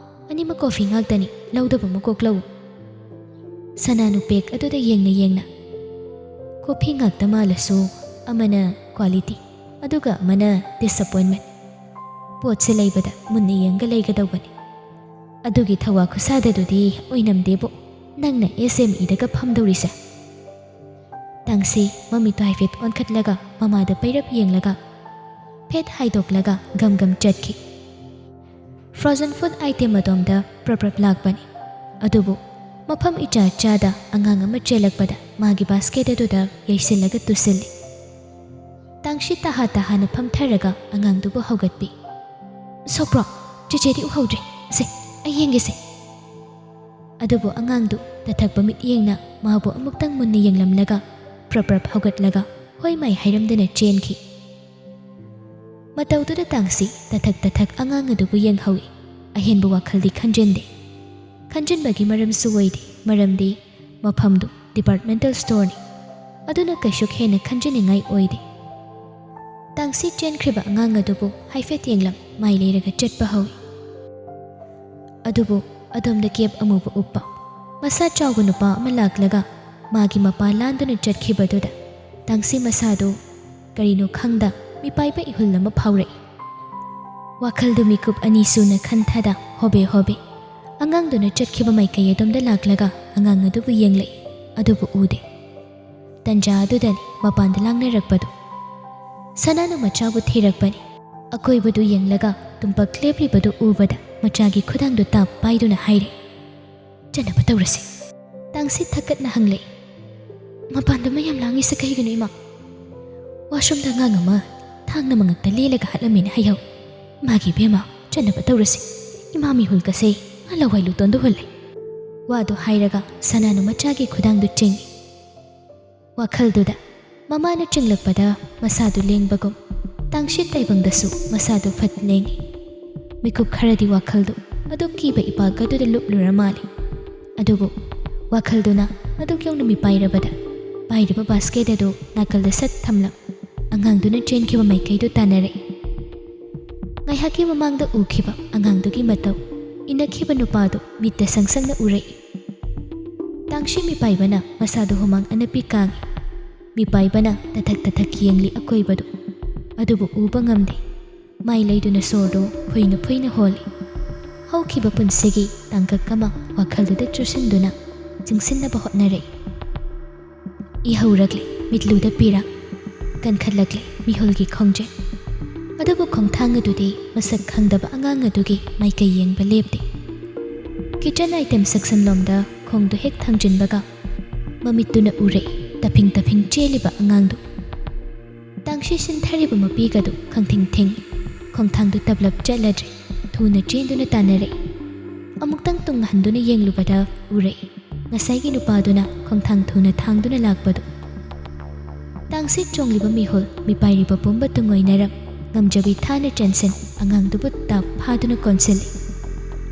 ꯑꯅꯤꯃꯛ ꯀꯣꯐꯤ ꯉꯥꯛꯇꯅꯤ, ꯂꯧꯗꯕ ꯃꯀꯣꯛ ꯂꯧ꯫" ꯁꯅꯥꯅꯨ ꯄꯦꯛ ꯑꯗꯨꯗ ꯌꯦꯡꯅ ꯌꯦꯡꯅ, "ꯀꯣꯐꯤ ꯉꯥꯛꯇ ꯃꯥꯜꯂꯁꯨ, ꯑꯃꯅ ꯀ꯭ꯋꯥꯂꯤꯇꯤ, ꯑꯗꯨꯒ ꯑꯃꯅ ꯗꯤꯁꯑꯄꯣꯏꯟꯃꯦꯟ꯫ ꯄꯣꯠꯁꯦ ꯂꯩꯕꯗ ꯃꯨꯟꯅ ꯌꯦꯡꯒ ꯂꯩꯒꯗꯧꯕꯅꯤ꯫ ꯑꯗꯨꯒꯤ ꯊꯧꯋꯥ ꯈꯨꯁꯥꯗꯗꯨꯗꯤ ꯑꯣꯏꯅꯝꯗꯦꯕꯨ, ꯅꯪꯅ ꯑꯦꯁ ꯑꯦꯝ ꯏꯗꯒ ꯐꯝꯗꯧꯔꯤꯁꯦ?" ꯇꯥꯡꯁꯤ ꯃꯃꯤꯠꯇꯣ ꯍꯥꯏꯐꯦꯠ ꯑꯣꯟꯈꯠꯂꯒ ꯃꯃꯥꯗ ꯄꯩꯔꯞ ꯌꯦꯡꯂꯒ, ꯐꯦꯠ ꯍꯥꯏꯗꯣꯛꯂꯒ ꯒꯝ ꯒꯝ ꯆꯠꯈꯤ꯫ ꯐ꯭ꯔꯣꯖꯟ ꯐꯨꯗ ꯑꯥꯏꯇꯦꯝ ꯑꯗꯣꯝꯗ ꯄ꯭ꯔꯞ ꯄ꯭ꯔꯞ ꯂꯥꯛꯄꯅꯤ꯫ ꯑꯗꯨꯕꯨ ꯃꯐꯝ ꯏꯆꯥ ꯆꯥꯗ ꯑꯉꯥꯡ ꯑꯃ ꯆꯦꯜꯂꯛꯄꯗ ꯃꯥꯒꯤ ꯕꯥꯁꯀꯦꯠ ꯑꯗꯨꯗ ꯌꯩꯁꯤꯜꯂꯒ ꯇꯨꯁꯤꯜꯂꯤ꯫ ꯇꯥꯡꯁꯤ ꯇꯍꯥ ꯇꯍꯥꯅ ꯐꯝꯊꯔꯒ ꯑꯉꯥꯡꯗꯨꯕꯨ ꯍꯧꯒꯠꯄꯤ꯫ "ꯁꯣꯛꯄ꯭ꯔꯣ? ꯆꯦꯆꯦꯗꯤ ꯎꯍꯧꯗ꯭ꯔꯦ꯫ ꯁꯦ, ꯑꯩ ꯌꯦꯡꯒꯦꯁꯦ꯫" ꯑꯗꯨꯕꯨ ꯑꯉꯥꯡꯗꯨ ꯇꯊꯛꯄ ꯃꯤꯠꯌꯦꯡꯅ ꯃꯥꯕꯨ ꯑꯃꯨꯛꯇꯪ ꯃꯨꯟꯅ ꯌꯦꯡꯂꯝꯂꯒ ꯄ꯭ꯔꯞ ꯄ꯭ꯔꯞ ꯍꯧꯒꯠꯂꯒ ꯍꯣꯏ ꯃꯥꯏ ꯍꯥꯏꯔꯝꯗꯅ ꯆꯦꯟꯈꯤ꯫ ꯃꯇꯧꯗꯨꯗ ꯇꯥꯡꯁꯤ ꯇꯊꯛ ꯇꯊꯛ ꯑꯉꯥꯡ ꯑꯗꯨꯕꯨ ꯌꯦꯡꯍꯧꯏ꯫ ꯑꯍꯦꯟꯕ ꯋꯥꯈꯜꯗꯤ ꯈꯟꯖꯤꯟꯗꯦ꯫ ꯈꯟꯖꯤꯟꯕꯒꯤ ꯃꯔꯝꯁꯨ ꯑꯣꯏꯗꯦ, ꯃꯔꯝꯗꯤ ꯃꯐꯝꯗꯨ ꯗꯤꯄꯥꯔꯠꯃꯦꯟꯇꯦꯜ ꯁ꯭ꯇꯣꯔꯅꯤ꯫ ꯑꯗꯨꯅ ꯀꯩꯁꯨ ꯍꯦꯟꯅ ꯈꯟꯖꯤꯟꯅꯤꯡꯉꯥꯏ ꯑꯣꯏꯗꯦ꯫ ꯇꯥꯡꯁꯤ ꯆꯦꯟꯈ꯭ꯔꯤꯕ ꯑꯉꯥꯡ ꯑꯗꯨꯕꯨ ꯍꯥꯏꯐꯦꯠ ꯌꯦꯡꯂꯝ ꯃꯥꯏ ꯂꯩꯔꯒ ꯆꯠꯄ ꯍꯧꯏ꯫ ꯑꯗꯨꯕꯨ ꯑꯗꯣꯝꯗ ꯀꯦꯞ ꯑꯃꯨꯕ ꯎꯞꯄ ꯃꯁꯥ ꯆꯥꯎꯕ ꯅꯨꯄꯥ ꯑꯃ ꯂꯥꯛꯂꯒ ꯃꯥꯒꯤ ꯃꯄꯥ ꯂꯥꯟꯗꯨꯅ ꯆꯠꯈꯤꯕꯗꯨꯗ ꯇꯥꯡꯁꯤ ꯃꯁꯥꯗꯨ ꯀꯔꯤꯅꯣ ꯈꯪꯗ ꯃꯤꯄꯥꯏꯕ ꯏꯍꯨꯜ ꯑꯃ ꯐꯥꯎꯔꯛꯏ꯫ ꯋꯥꯈꯜꯗꯨ ꯃꯤꯀꯨꯞ ꯑꯅꯤ ꯁꯨꯅ ꯈꯟꯊꯗ ꯍꯣꯕꯦ ꯍꯣꯕꯦ ꯑꯉꯥꯡꯗꯨꯅ ꯆꯠꯈꯤꯕ ꯃꯥꯏꯀꯩ ꯑꯗꯣꯝꯗ ꯂꯥꯛꯂꯒ ꯑꯉꯥꯡ ꯑꯗꯨꯕꯨ ꯌꯦꯡꯂꯛꯏ, ꯑꯗꯨꯕꯨ ꯎꯗꯦ꯫ ꯇꯟꯖꯥ ꯑꯗꯨꯗꯅꯤ ꯃꯄꯥꯟꯗ ꯂꯥꯡꯅꯔꯛꯄꯗꯨ꯫ ꯁꯅꯥꯅ ꯃꯆꯥꯕꯨ ꯊꯤꯔꯛꯄꯅꯤ꯫ ꯑꯀꯣꯏꯕꯗꯨ ꯌꯦꯡꯂꯒ ꯇꯨꯝꯄꯛ ꯂꯦꯞꯂꯤꯕꯗꯨ ꯎꯕꯗ ꯃꯆꯥꯒꯤ ꯈꯨꯗꯥꯡꯗꯨ ꯇꯥꯞ ꯄꯥꯏꯗꯨꯅ ꯍꯥꯏꯔꯦ, "ꯆꯠꯅꯕ ꯇꯧꯔꯁꯤ꯫" ꯇꯥꯡꯁꯤ ꯊꯛꯀꯠꯅ ꯍꯪꯂꯛꯏ, "ꯃꯄꯥꯟꯗ ꯃꯌꯥꯝ ꯂꯥꯡꯉꯤꯁꯦ ꯀꯩꯒꯤꯅꯣ, ꯏꯃꯥ?" ꯋꯥꯁꯔꯨꯝꯗ ꯑꯉꯥꯡ ꯑꯃ ꯊꯥꯡꯅ ꯃꯉꯛꯇ ꯂꯦꯜꯂꯒ ꯍꯥꯠꯂꯝꯃꯦꯅ ꯍꯥꯏꯍꯧ꯫ "ꯏꯃꯥꯒꯤ ꯏꯕꯦꯝꯃ, ꯆꯠꯅꯕ ꯇꯧꯔꯁꯤ꯫ ꯏꯃꯥ ꯃꯤꯍꯨꯜ ꯀꯁꯦ ꯉꯥ ꯂꯋꯥꯏ ꯂꯨꯇꯣꯟꯗ ꯍꯨꯜꯂꯦ꯫" ꯋꯥꯗꯨ ꯍꯥꯏꯔꯒ ꯁꯅꯥꯅ ꯃꯆꯥꯒꯤ ꯈꯨꯗꯥꯡꯗꯨ ꯆꯤꯡꯏ꯫ ꯋꯥꯈꯜꯗꯨꯗ ꯃꯃꯥꯅ ꯆꯤꯡꯂꯛꯄꯗ ꯃꯁꯥꯗꯨ ꯂꯦꯡꯕꯒꯨꯝ, ꯇꯥꯡꯁꯤ ꯇꯥꯏꯕꯪꯗꯁꯨ ꯃꯁꯥꯗꯨ ꯐꯠ ꯂꯦꯡꯏ꯫ ꯃꯤꯀꯨꯞ ꯈꯔꯗꯤ ꯋꯥꯈꯜꯗꯨ ꯑꯗꯨ ꯀꯤꯕ ꯏꯄꯥꯛ ꯑꯗꯨꯗ ꯂꯨꯞꯂꯨꯔ ꯃꯥꯜꯂꯤ꯫ ꯑꯗꯨꯕꯨ ꯋꯥꯈꯜꯗꯨꯅ ꯑꯗꯨꯛ ꯌꯧꯅ ꯃꯤꯄꯥꯏꯔꯕꯗ, ꯄꯥꯏꯔꯤꯕ ꯕꯥꯁꯀꯦꯠ ꯑꯗꯨ ꯅꯥꯀꯜꯗ ꯁꯠ ꯊꯝꯂꯝ, ꯑꯉꯥꯡꯗꯨꯅ ꯆꯦꯟꯈꯤꯕ ꯃꯥꯏꯀꯩꯗꯨ ꯇꯥꯟꯅꯔꯛꯏ꯫ ꯉꯥꯏꯍꯥꯛꯀꯤ ꯃꯃꯥꯡꯗ ꯎꯈꯤꯕ ꯑꯉꯥꯡꯗꯨꯒꯤ ꯃꯇꯧ ꯏꯟꯅꯈꯤꯕ ꯅꯨꯄꯥꯗꯨ ꯃꯤꯠꯇ ꯁꯪ ꯁꯪꯅ ꯎꯔꯛꯏ꯫ ꯇꯥꯡꯁꯤ ꯃꯤꯄꯥꯏꯕꯅ ꯃꯁꯥꯗꯨ ꯍꯨꯃꯥꯡ ꯑꯅꯞꯄꯤ ꯀꯥꯡꯏ꯫ ꯃꯤꯄꯥꯏꯕꯅ ꯇꯊꯛ ꯇꯊꯛ ꯌꯦꯡꯂꯤ ꯑꯀꯣꯏꯕꯗꯨ, ꯑꯗꯨꯕꯨ ꯎꯕ ꯉꯝꯗꯦ꯫ ꯃꯥꯏ ꯂꯩꯗꯨꯅ ꯁꯣꯔꯗꯨ ꯐꯨꯏꯅ ꯐꯨꯏꯅ ꯍꯣꯜꯂꯤ꯫ ꯍꯧꯈꯤꯕ ꯄꯨꯟꯁꯤꯒꯤ ꯇꯥꯡꯀꯛ ꯑꯃ ꯋꯥꯈꯜꯗꯨꯗ ꯆꯨꯁꯤꯟꯗꯨꯅ ꯆꯤꯡꯁꯤꯟꯅꯕ ꯍꯣꯠꯅꯔꯛꯏ꯫ ꯏꯍꯧꯔꯛꯂꯦ ꯃꯤꯠꯂꯨꯗ ꯄꯤꯔꯥ, ꯀꯟꯈꯠꯂꯛꯂꯦ ꯃꯤꯍꯨꯜꯒꯤ ꯈꯣꯡꯖꯦꯜ꯫ ꯑꯗꯨꯕꯨ ꯈꯣꯡꯊꯥꯡ ꯑꯗꯨꯗꯤ ꯃꯁꯛ ꯈꯪꯗꯕ ꯑꯉꯥꯡ ꯑꯗꯨꯒꯤ ꯃꯥꯏꯀꯩ ꯌꯦꯡꯕ ꯂꯦꯞꯇꯦ꯫ ꯀꯤꯆꯟ ꯑꯥꯏꯇꯦꯝ ꯁꯦꯛꯁꯟ ꯂꯣꯝꯗ ꯈꯣꯡꯗꯨ ꯍꯦꯛ ꯊꯥꯡꯖꯤꯟꯕꯒ ꯃꯃꯤꯠꯇꯨꯅ ꯎꯔꯛꯏ ꯇꯞꯐꯤꯡ ꯇꯞꯐꯤꯡ ꯆꯦꯜꯂꯤꯕ ꯑꯉꯥꯡꯗꯨ꯫ ꯇꯥꯡꯁꯤ ꯁꯤꯟꯊꯔꯤꯕ ꯃꯄꯤꯒꯗꯨ ꯈꯪꯊꯤꯡ ꯊꯤꯡꯏ꯫ ꯈꯣꯡꯊꯥꯡꯗꯨ ꯇꯞꯂꯞ ꯆꯠꯂꯗ꯭ꯔꯦ, ꯊꯨꯅ ꯆꯦꯟꯗꯨꯅ ꯇꯥꯟꯅꯔꯛꯏ꯫ ꯑꯃꯨꯛꯇꯪ ꯇꯨꯡ ꯍꯟꯗꯨꯅ ꯌꯦꯡꯂꯨꯕꯗ ꯎꯔꯛꯏ ꯉꯁꯥꯏꯒꯤ ꯅꯨꯄꯥꯗꯨꯅ ꯈꯣꯡꯊꯥꯡ ꯊꯨꯅ ꯊꯥꯡꯗꯨꯅ ꯂꯥꯛꯄꯗꯨ꯫ ꯇꯥꯡꯁꯤ ꯆꯣꯡꯂꯤꯕ ꯃꯤꯍꯨꯜ ꯃꯤꯄꯥꯏꯔꯤꯕ ꯄꯨꯝꯕ ꯇꯨꯡꯑꯣꯏꯅꯔꯝ꯫ ꯉꯝꯖꯕꯤ ꯊꯥꯅ ꯆꯦꯟꯁꯤꯟ ꯑꯉꯥꯡꯗꯨꯕꯨ ꯇꯥꯞ ꯐꯥꯗꯨꯅ ꯀꯣꯟꯁꯤꯜꯂꯤ꯫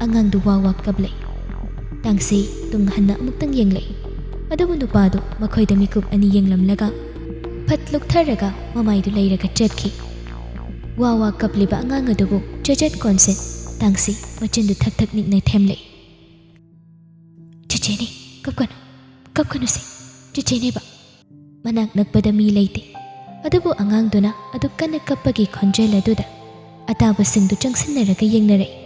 ꯑꯉꯥꯡꯗꯨ ꯋꯥ ꯋꯥ ꯀꯞꯂꯛꯏ꯫ ꯇꯥꯡꯁꯤ ꯇꯨꯡ ꯍꯟꯅ ꯑꯃꯨꯛꯇꯪ ꯌꯦꯡꯂꯛꯏ꯫ ꯑꯗꯨꯕꯨ ꯅꯨꯄꯥꯗꯨ ꯃꯈꯣꯏꯗ ꯃꯤꯀꯨꯞ ꯑꯅꯤ ꯌꯦꯡꯂꯝꯂꯒ ꯐꯠ ꯂꯨꯞꯊꯔꯒ ꯃꯃꯥꯏꯗꯨ ꯂꯩꯔꯒ ꯆꯠꯈꯤ꯫ ꯋꯥ ꯋꯥ ꯀꯞꯂꯤꯕ ꯑꯉꯥꯡ ꯑꯗꯨꯕꯨ ꯆꯦꯖꯦꯠ ꯀꯣꯟꯁꯤꯟ ꯇꯥꯡꯁꯤ ꯃꯆꯤꯟꯗꯨ ꯊꯛ ꯊꯛ ꯅꯤꯛꯅ ꯊꯦꯝꯂꯛꯏ꯫ "ꯆꯤꯆꯦꯅꯦ, ꯀꯞꯀꯅꯨ, ꯀꯞꯀꯅꯨꯁꯦ, ꯆꯤꯆꯦꯅꯦꯕ꯫ ꯃꯅꯥꯛ ꯅꯛꯄꯗ ꯃꯤ ꯂꯩꯇꯦ꯫ ꯑꯗꯨꯕꯨ ꯑꯉꯥꯡꯗꯨꯅ ꯑꯗꯨꯛ ꯀꯟꯅ ꯀꯞꯄꯒꯤ ꯈꯣꯟꯖꯦꯜ ꯑꯗꯨꯗ ꯑꯇꯥꯕꯁꯤꯡꯗꯨ ꯆꯪꯁꯤꯟꯅꯔꯒ ꯌꯦꯡꯅꯔꯛꯏ꯫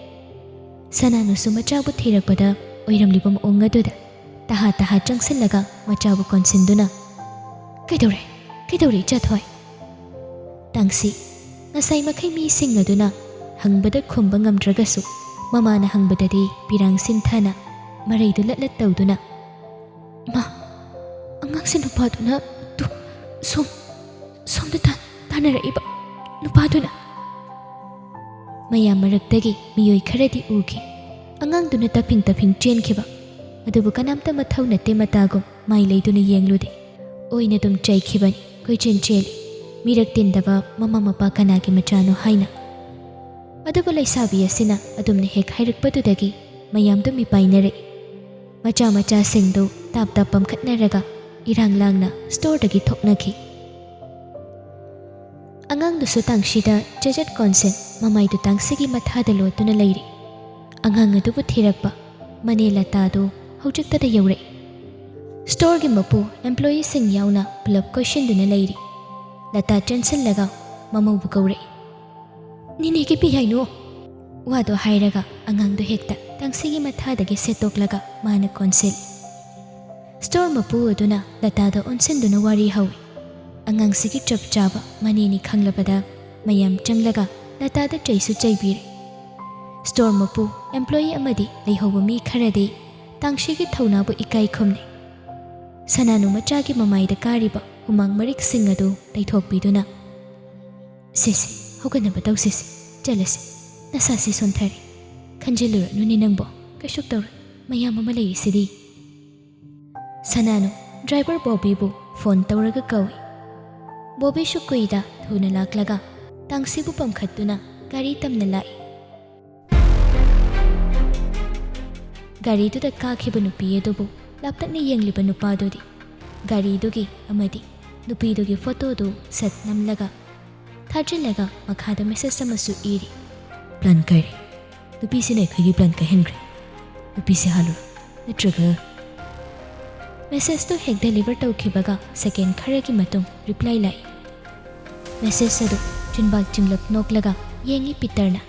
ꯁꯅꯥꯅꯨꯁꯨ ꯃꯆꯥꯕꯨ ꯊꯤꯔꯛꯄꯗ ꯑꯣꯏꯔꯝꯂꯤꯕ ꯃꯑꯣꯡ ꯑꯗꯨꯗ ꯇꯍꯥ ꯇꯍꯥ ꯆꯪꯁꯤꯜꯂꯒ ꯃꯆꯥꯕꯨ ꯀꯣꯟꯁꯤꯟꯗꯨꯅ, "ꯀꯩꯗꯧꯔꯦ? ꯀꯩꯗꯧꯔꯦ, ꯏꯆꯥꯊꯣꯏ?" ꯇꯥꯡꯁꯤ, ꯉꯁꯥꯏ ꯃꯈꯩ ꯃꯤꯁꯤꯡ ꯑꯗꯨꯅ ꯍꯪꯕꯗ ꯈꯨꯝꯕ ꯉꯝꯗ꯭ꯔꯒꯁꯨ, ꯃꯃꯥꯅ ꯍꯪꯕꯗꯗꯤ ꯄꯤꯔꯥꯡ ꯁꯤꯟꯊꯅ ꯃꯔꯩꯗꯨ ꯂꯠ ꯂꯠ ꯇꯧꯗꯨꯅ, "ꯏꯃꯥ, ꯑꯉꯥꯡꯁꯦ ꯅꯨꯄꯥꯗꯨꯅ ꯇꯨ, ꯁꯣꯝ, ꯁꯣꯝꯗ ꯇꯥꯟ-, ꯇꯥꯟꯅꯔꯛꯏꯕ ꯅꯨꯄꯥꯗꯨꯅ!" ꯃꯌꯥꯝ ꯃꯔꯛꯇꯒꯤ ꯃꯤꯑꯣꯏ ꯈꯔꯗꯤ ꯎꯈꯤ꯫ ꯑꯉꯥꯡꯗꯨꯅ ꯇꯞꯐꯤꯡ ꯇꯞꯐꯤꯡ ꯆꯦꯟꯈꯤꯕ꯫ ꯑꯗꯨꯕꯨ ꯀꯅꯥꯝꯇ ꯃꯊꯧ ꯅꯠꯇꯦ ꯃꯇꯥꯒꯨꯝ ꯃꯥꯏ ꯂꯩꯗꯨꯅ ꯌꯦꯡꯂꯨꯗꯦ꯫ ꯑꯣꯏꯅ ꯑꯗꯨꯝ ꯆꯩꯈꯤꯕꯅꯤ, ꯀꯣꯏꯆꯦꯟ ꯆꯦꯜꯂꯤ꯫ ꯃꯤꯔꯛ ꯇꯤꯟꯗꯕ ꯃꯃꯥ ꯃꯄꯥ ꯀꯅꯥꯒꯤ ꯃꯆꯥꯅꯣ ꯍꯥꯏꯅ꯫ ꯑꯗꯨꯕꯨ ꯂꯩꯁꯥꯕꯤ ꯑꯁꯤꯅ ꯑꯗꯨꯝꯅ ꯍꯦꯛ ꯍꯥꯏꯔꯛꯄꯗꯨꯗꯒꯤ ꯃꯌꯥꯝꯗꯨ ꯃꯤꯄꯥꯏꯅꯔꯛꯏ꯫ ꯃꯆꯥ ꯃꯆꯥꯁꯤꯡꯗꯨ ꯇꯥꯞ ꯇꯥꯞ ꯄꯝꯈꯠꯅꯔꯒ ꯏꯔꯥꯡ ꯂꯥꯡꯅ ꯁ꯭ꯇꯣꯔꯗꯒꯤ ꯊꯣꯛꯅꯈꯤ꯫ ꯑꯉꯥꯡꯗꯨꯁꯨ ꯇꯥꯡꯁꯤꯗ ꯆꯦꯖꯦꯠ ꯀꯣꯟꯁꯤꯟ ꯃꯃꯥꯏꯗꯨ ꯇꯥꯡꯁꯤꯒꯤ ꯃꯊꯥꯗ ꯂꯣꯠꯇꯨꯅ ꯂꯩꯔꯤ꯫ ꯑꯉꯥꯡ ꯑꯗꯨꯕꯨ ꯊꯤꯔꯛꯄ ꯃꯅꯦ ꯂꯇꯥꯗꯨ ꯍꯧꯖꯤꯛꯇꯗ ꯌꯧꯔꯛꯏ꯫ ꯁ꯭ꯇꯣꯔꯒꯤ ꯃꯄꯨ ꯑꯦꯝꯄ꯭ꯂꯣꯌꯤꯁꯤꯡ ꯌꯥꯎꯅ ꯄꯨꯂꯞ ꯀꯣꯏꯁꯤꯟꯗꯨꯅ ꯂꯩꯔꯤ꯫ ꯂꯇꯥ ꯆꯦꯟꯁꯤꯜꯂꯒ ꯃꯃꯧꯕꯨ ꯀꯧꯔꯛꯏ꯫ "ꯅꯦꯅꯦꯒꯤ ꯄꯤ ꯍꯥꯏꯅꯣ?" ꯋꯥꯗꯣ ꯍꯥꯏꯔꯒ ꯑꯉꯥꯡꯗꯣ ꯍꯦꯛꯇ ꯇꯥꯡꯁꯤꯒꯤ ꯃꯊꯥꯗꯒꯤ ꯁꯦꯠꯇꯣꯛꯂꯒ ꯃꯥꯅ ꯀꯣꯟꯁꯤꯜꯂꯤ꯫ ꯁ꯭ꯇꯣꯔ ꯃꯄꯨ ꯑꯗꯨꯅ ꯂꯇꯥꯗ ꯑꯣꯟꯁꯤꯟꯗꯨꯅ ꯋꯥꯔꯤ ꯍꯧꯏ꯫ ꯑꯉꯥꯡꯁꯤꯒꯤ ꯆꯞ ꯆꯥꯕ ꯃꯅꯦꯅꯤ ꯈꯪꯂꯕꯗ ꯃꯌꯥꯝ ꯆꯪꯂꯒ ꯂꯇꯥꯗ ꯆꯩꯁꯨ ꯆꯩꯕꯤꯔꯦ꯫ ꯁ꯭ꯇꯣꯔ ꯃꯄꯨ, ꯑꯦꯝꯄ꯭ꯂꯣꯌꯤ ꯑꯃꯗꯤ ꯂꯩꯍꯧꯕ ꯃꯤ ꯈꯔꯗꯤ ꯇꯥꯡꯁꯤꯒꯤ ꯊꯧꯅꯥꯕꯨ ꯏꯀꯥꯏ ꯈꯨꯝꯅꯩ꯫ ꯁꯅꯥꯅꯨ ꯃꯆꯥꯒꯤ ꯃꯃꯥꯏꯗ ꯀꯥꯔꯤꯕ ꯍꯨꯃꯥꯡ ꯃꯔꯤꯛꯁꯤꯡ ꯑꯗꯨ ꯇꯩꯊꯣꯛꯄꯤꯗꯨꯅ, "ꯁꯦ ꯁꯦ, ꯍꯧꯒꯠꯅꯕ ꯇꯧꯁꯦ ꯁꯦ, ꯆꯠꯂꯁꯦ꯫ ꯅꯁꯥꯁꯤ ꯁꯣꯟꯊꯔꯦ꯫ ꯈꯟꯖꯤꯜꯂꯨꯔꯅꯨꯅꯦ ꯅꯪꯕꯣ, ꯀꯩꯁꯨ ꯇꯧꯔꯣꯏ꯫ ꯃꯌꯥꯝ ꯑꯃ ꯂꯩꯔꯤꯁꯤꯗꯤ꯫" ꯁꯅꯥꯅꯨ ꯗ꯭ꯔꯥꯏꯚꯔ ꯕꯣꯕꯤꯕꯨ ꯐꯣꯟ ꯇꯧꯔꯒ ꯀꯧꯏ꯫ ꯕꯣꯕꯤꯁꯨ ꯀꯨꯏꯗ ꯊꯨꯅ ꯂꯥꯛꯂꯒ ꯇꯥꯡꯁꯤꯕꯨ ꯄꯝꯈꯠꯇꯨꯅ ꯒꯥꯔꯤ ꯇꯝꯅ ꯂꯥꯛꯏ꯫ ꯒꯥꯔꯤꯗꯨꯗ ꯀꯥꯈꯤꯕ ꯅꯨꯄꯤ ꯑꯗꯨꯕꯨ ꯂꯥꯞꯇꯛꯅ ꯌꯦꯡꯂꯤꯕ ꯅꯨꯄꯥꯗꯨꯗꯤ ꯒꯥꯔꯤꯗꯨꯒꯤ ꯑꯃꯗꯤ ꯅꯨꯄꯤꯗꯨꯒꯤ ꯐꯣꯇꯣꯗꯨ ꯁꯠ ꯅꯝꯂꯒ ꯊꯥꯖꯤꯜꯂꯒ ꯃꯈꯥꯗ ꯃꯦꯁꯦꯖ ꯑꯃꯁꯨ ꯏꯔꯤ꯫ "ꯄ꯭ꯂꯥꯟ ꯀꯥꯏꯔꯦ꯫ ꯅꯨꯄꯤꯁꯤꯅ ꯑꯩꯈꯣꯏꯒꯤ ꯄ꯭ꯂꯥꯟ ꯀꯥꯏꯍꯟꯈ꯭ꯔꯦ꯫ ꯅꯨꯄꯤꯁꯦ ꯍꯥꯠꯂꯨꯔꯣ, ꯅꯠꯇ꯭ꯔꯒ?" ꯃꯦꯁꯦꯖꯇꯨ ꯍꯦꯛ ꯗꯦꯂꯤꯚꯔ ꯇꯧꯈꯤꯕꯒ ꯁꯦꯀꯦꯟ ꯈꯔꯒꯤ ꯃꯇꯨꯡ ꯔꯤꯄ꯭ꯂꯥꯏ ꯂꯥꯛꯏ꯫ ꯃꯦꯁꯦꯖ ꯑꯗꯨ ꯆꯤꯟꯕꯥꯜ ꯆꯤꯡꯂꯞ ꯅꯣꯛꯂꯒ ꯌꯦꯡꯉꯤ ꯄꯤꯇꯔꯅ꯫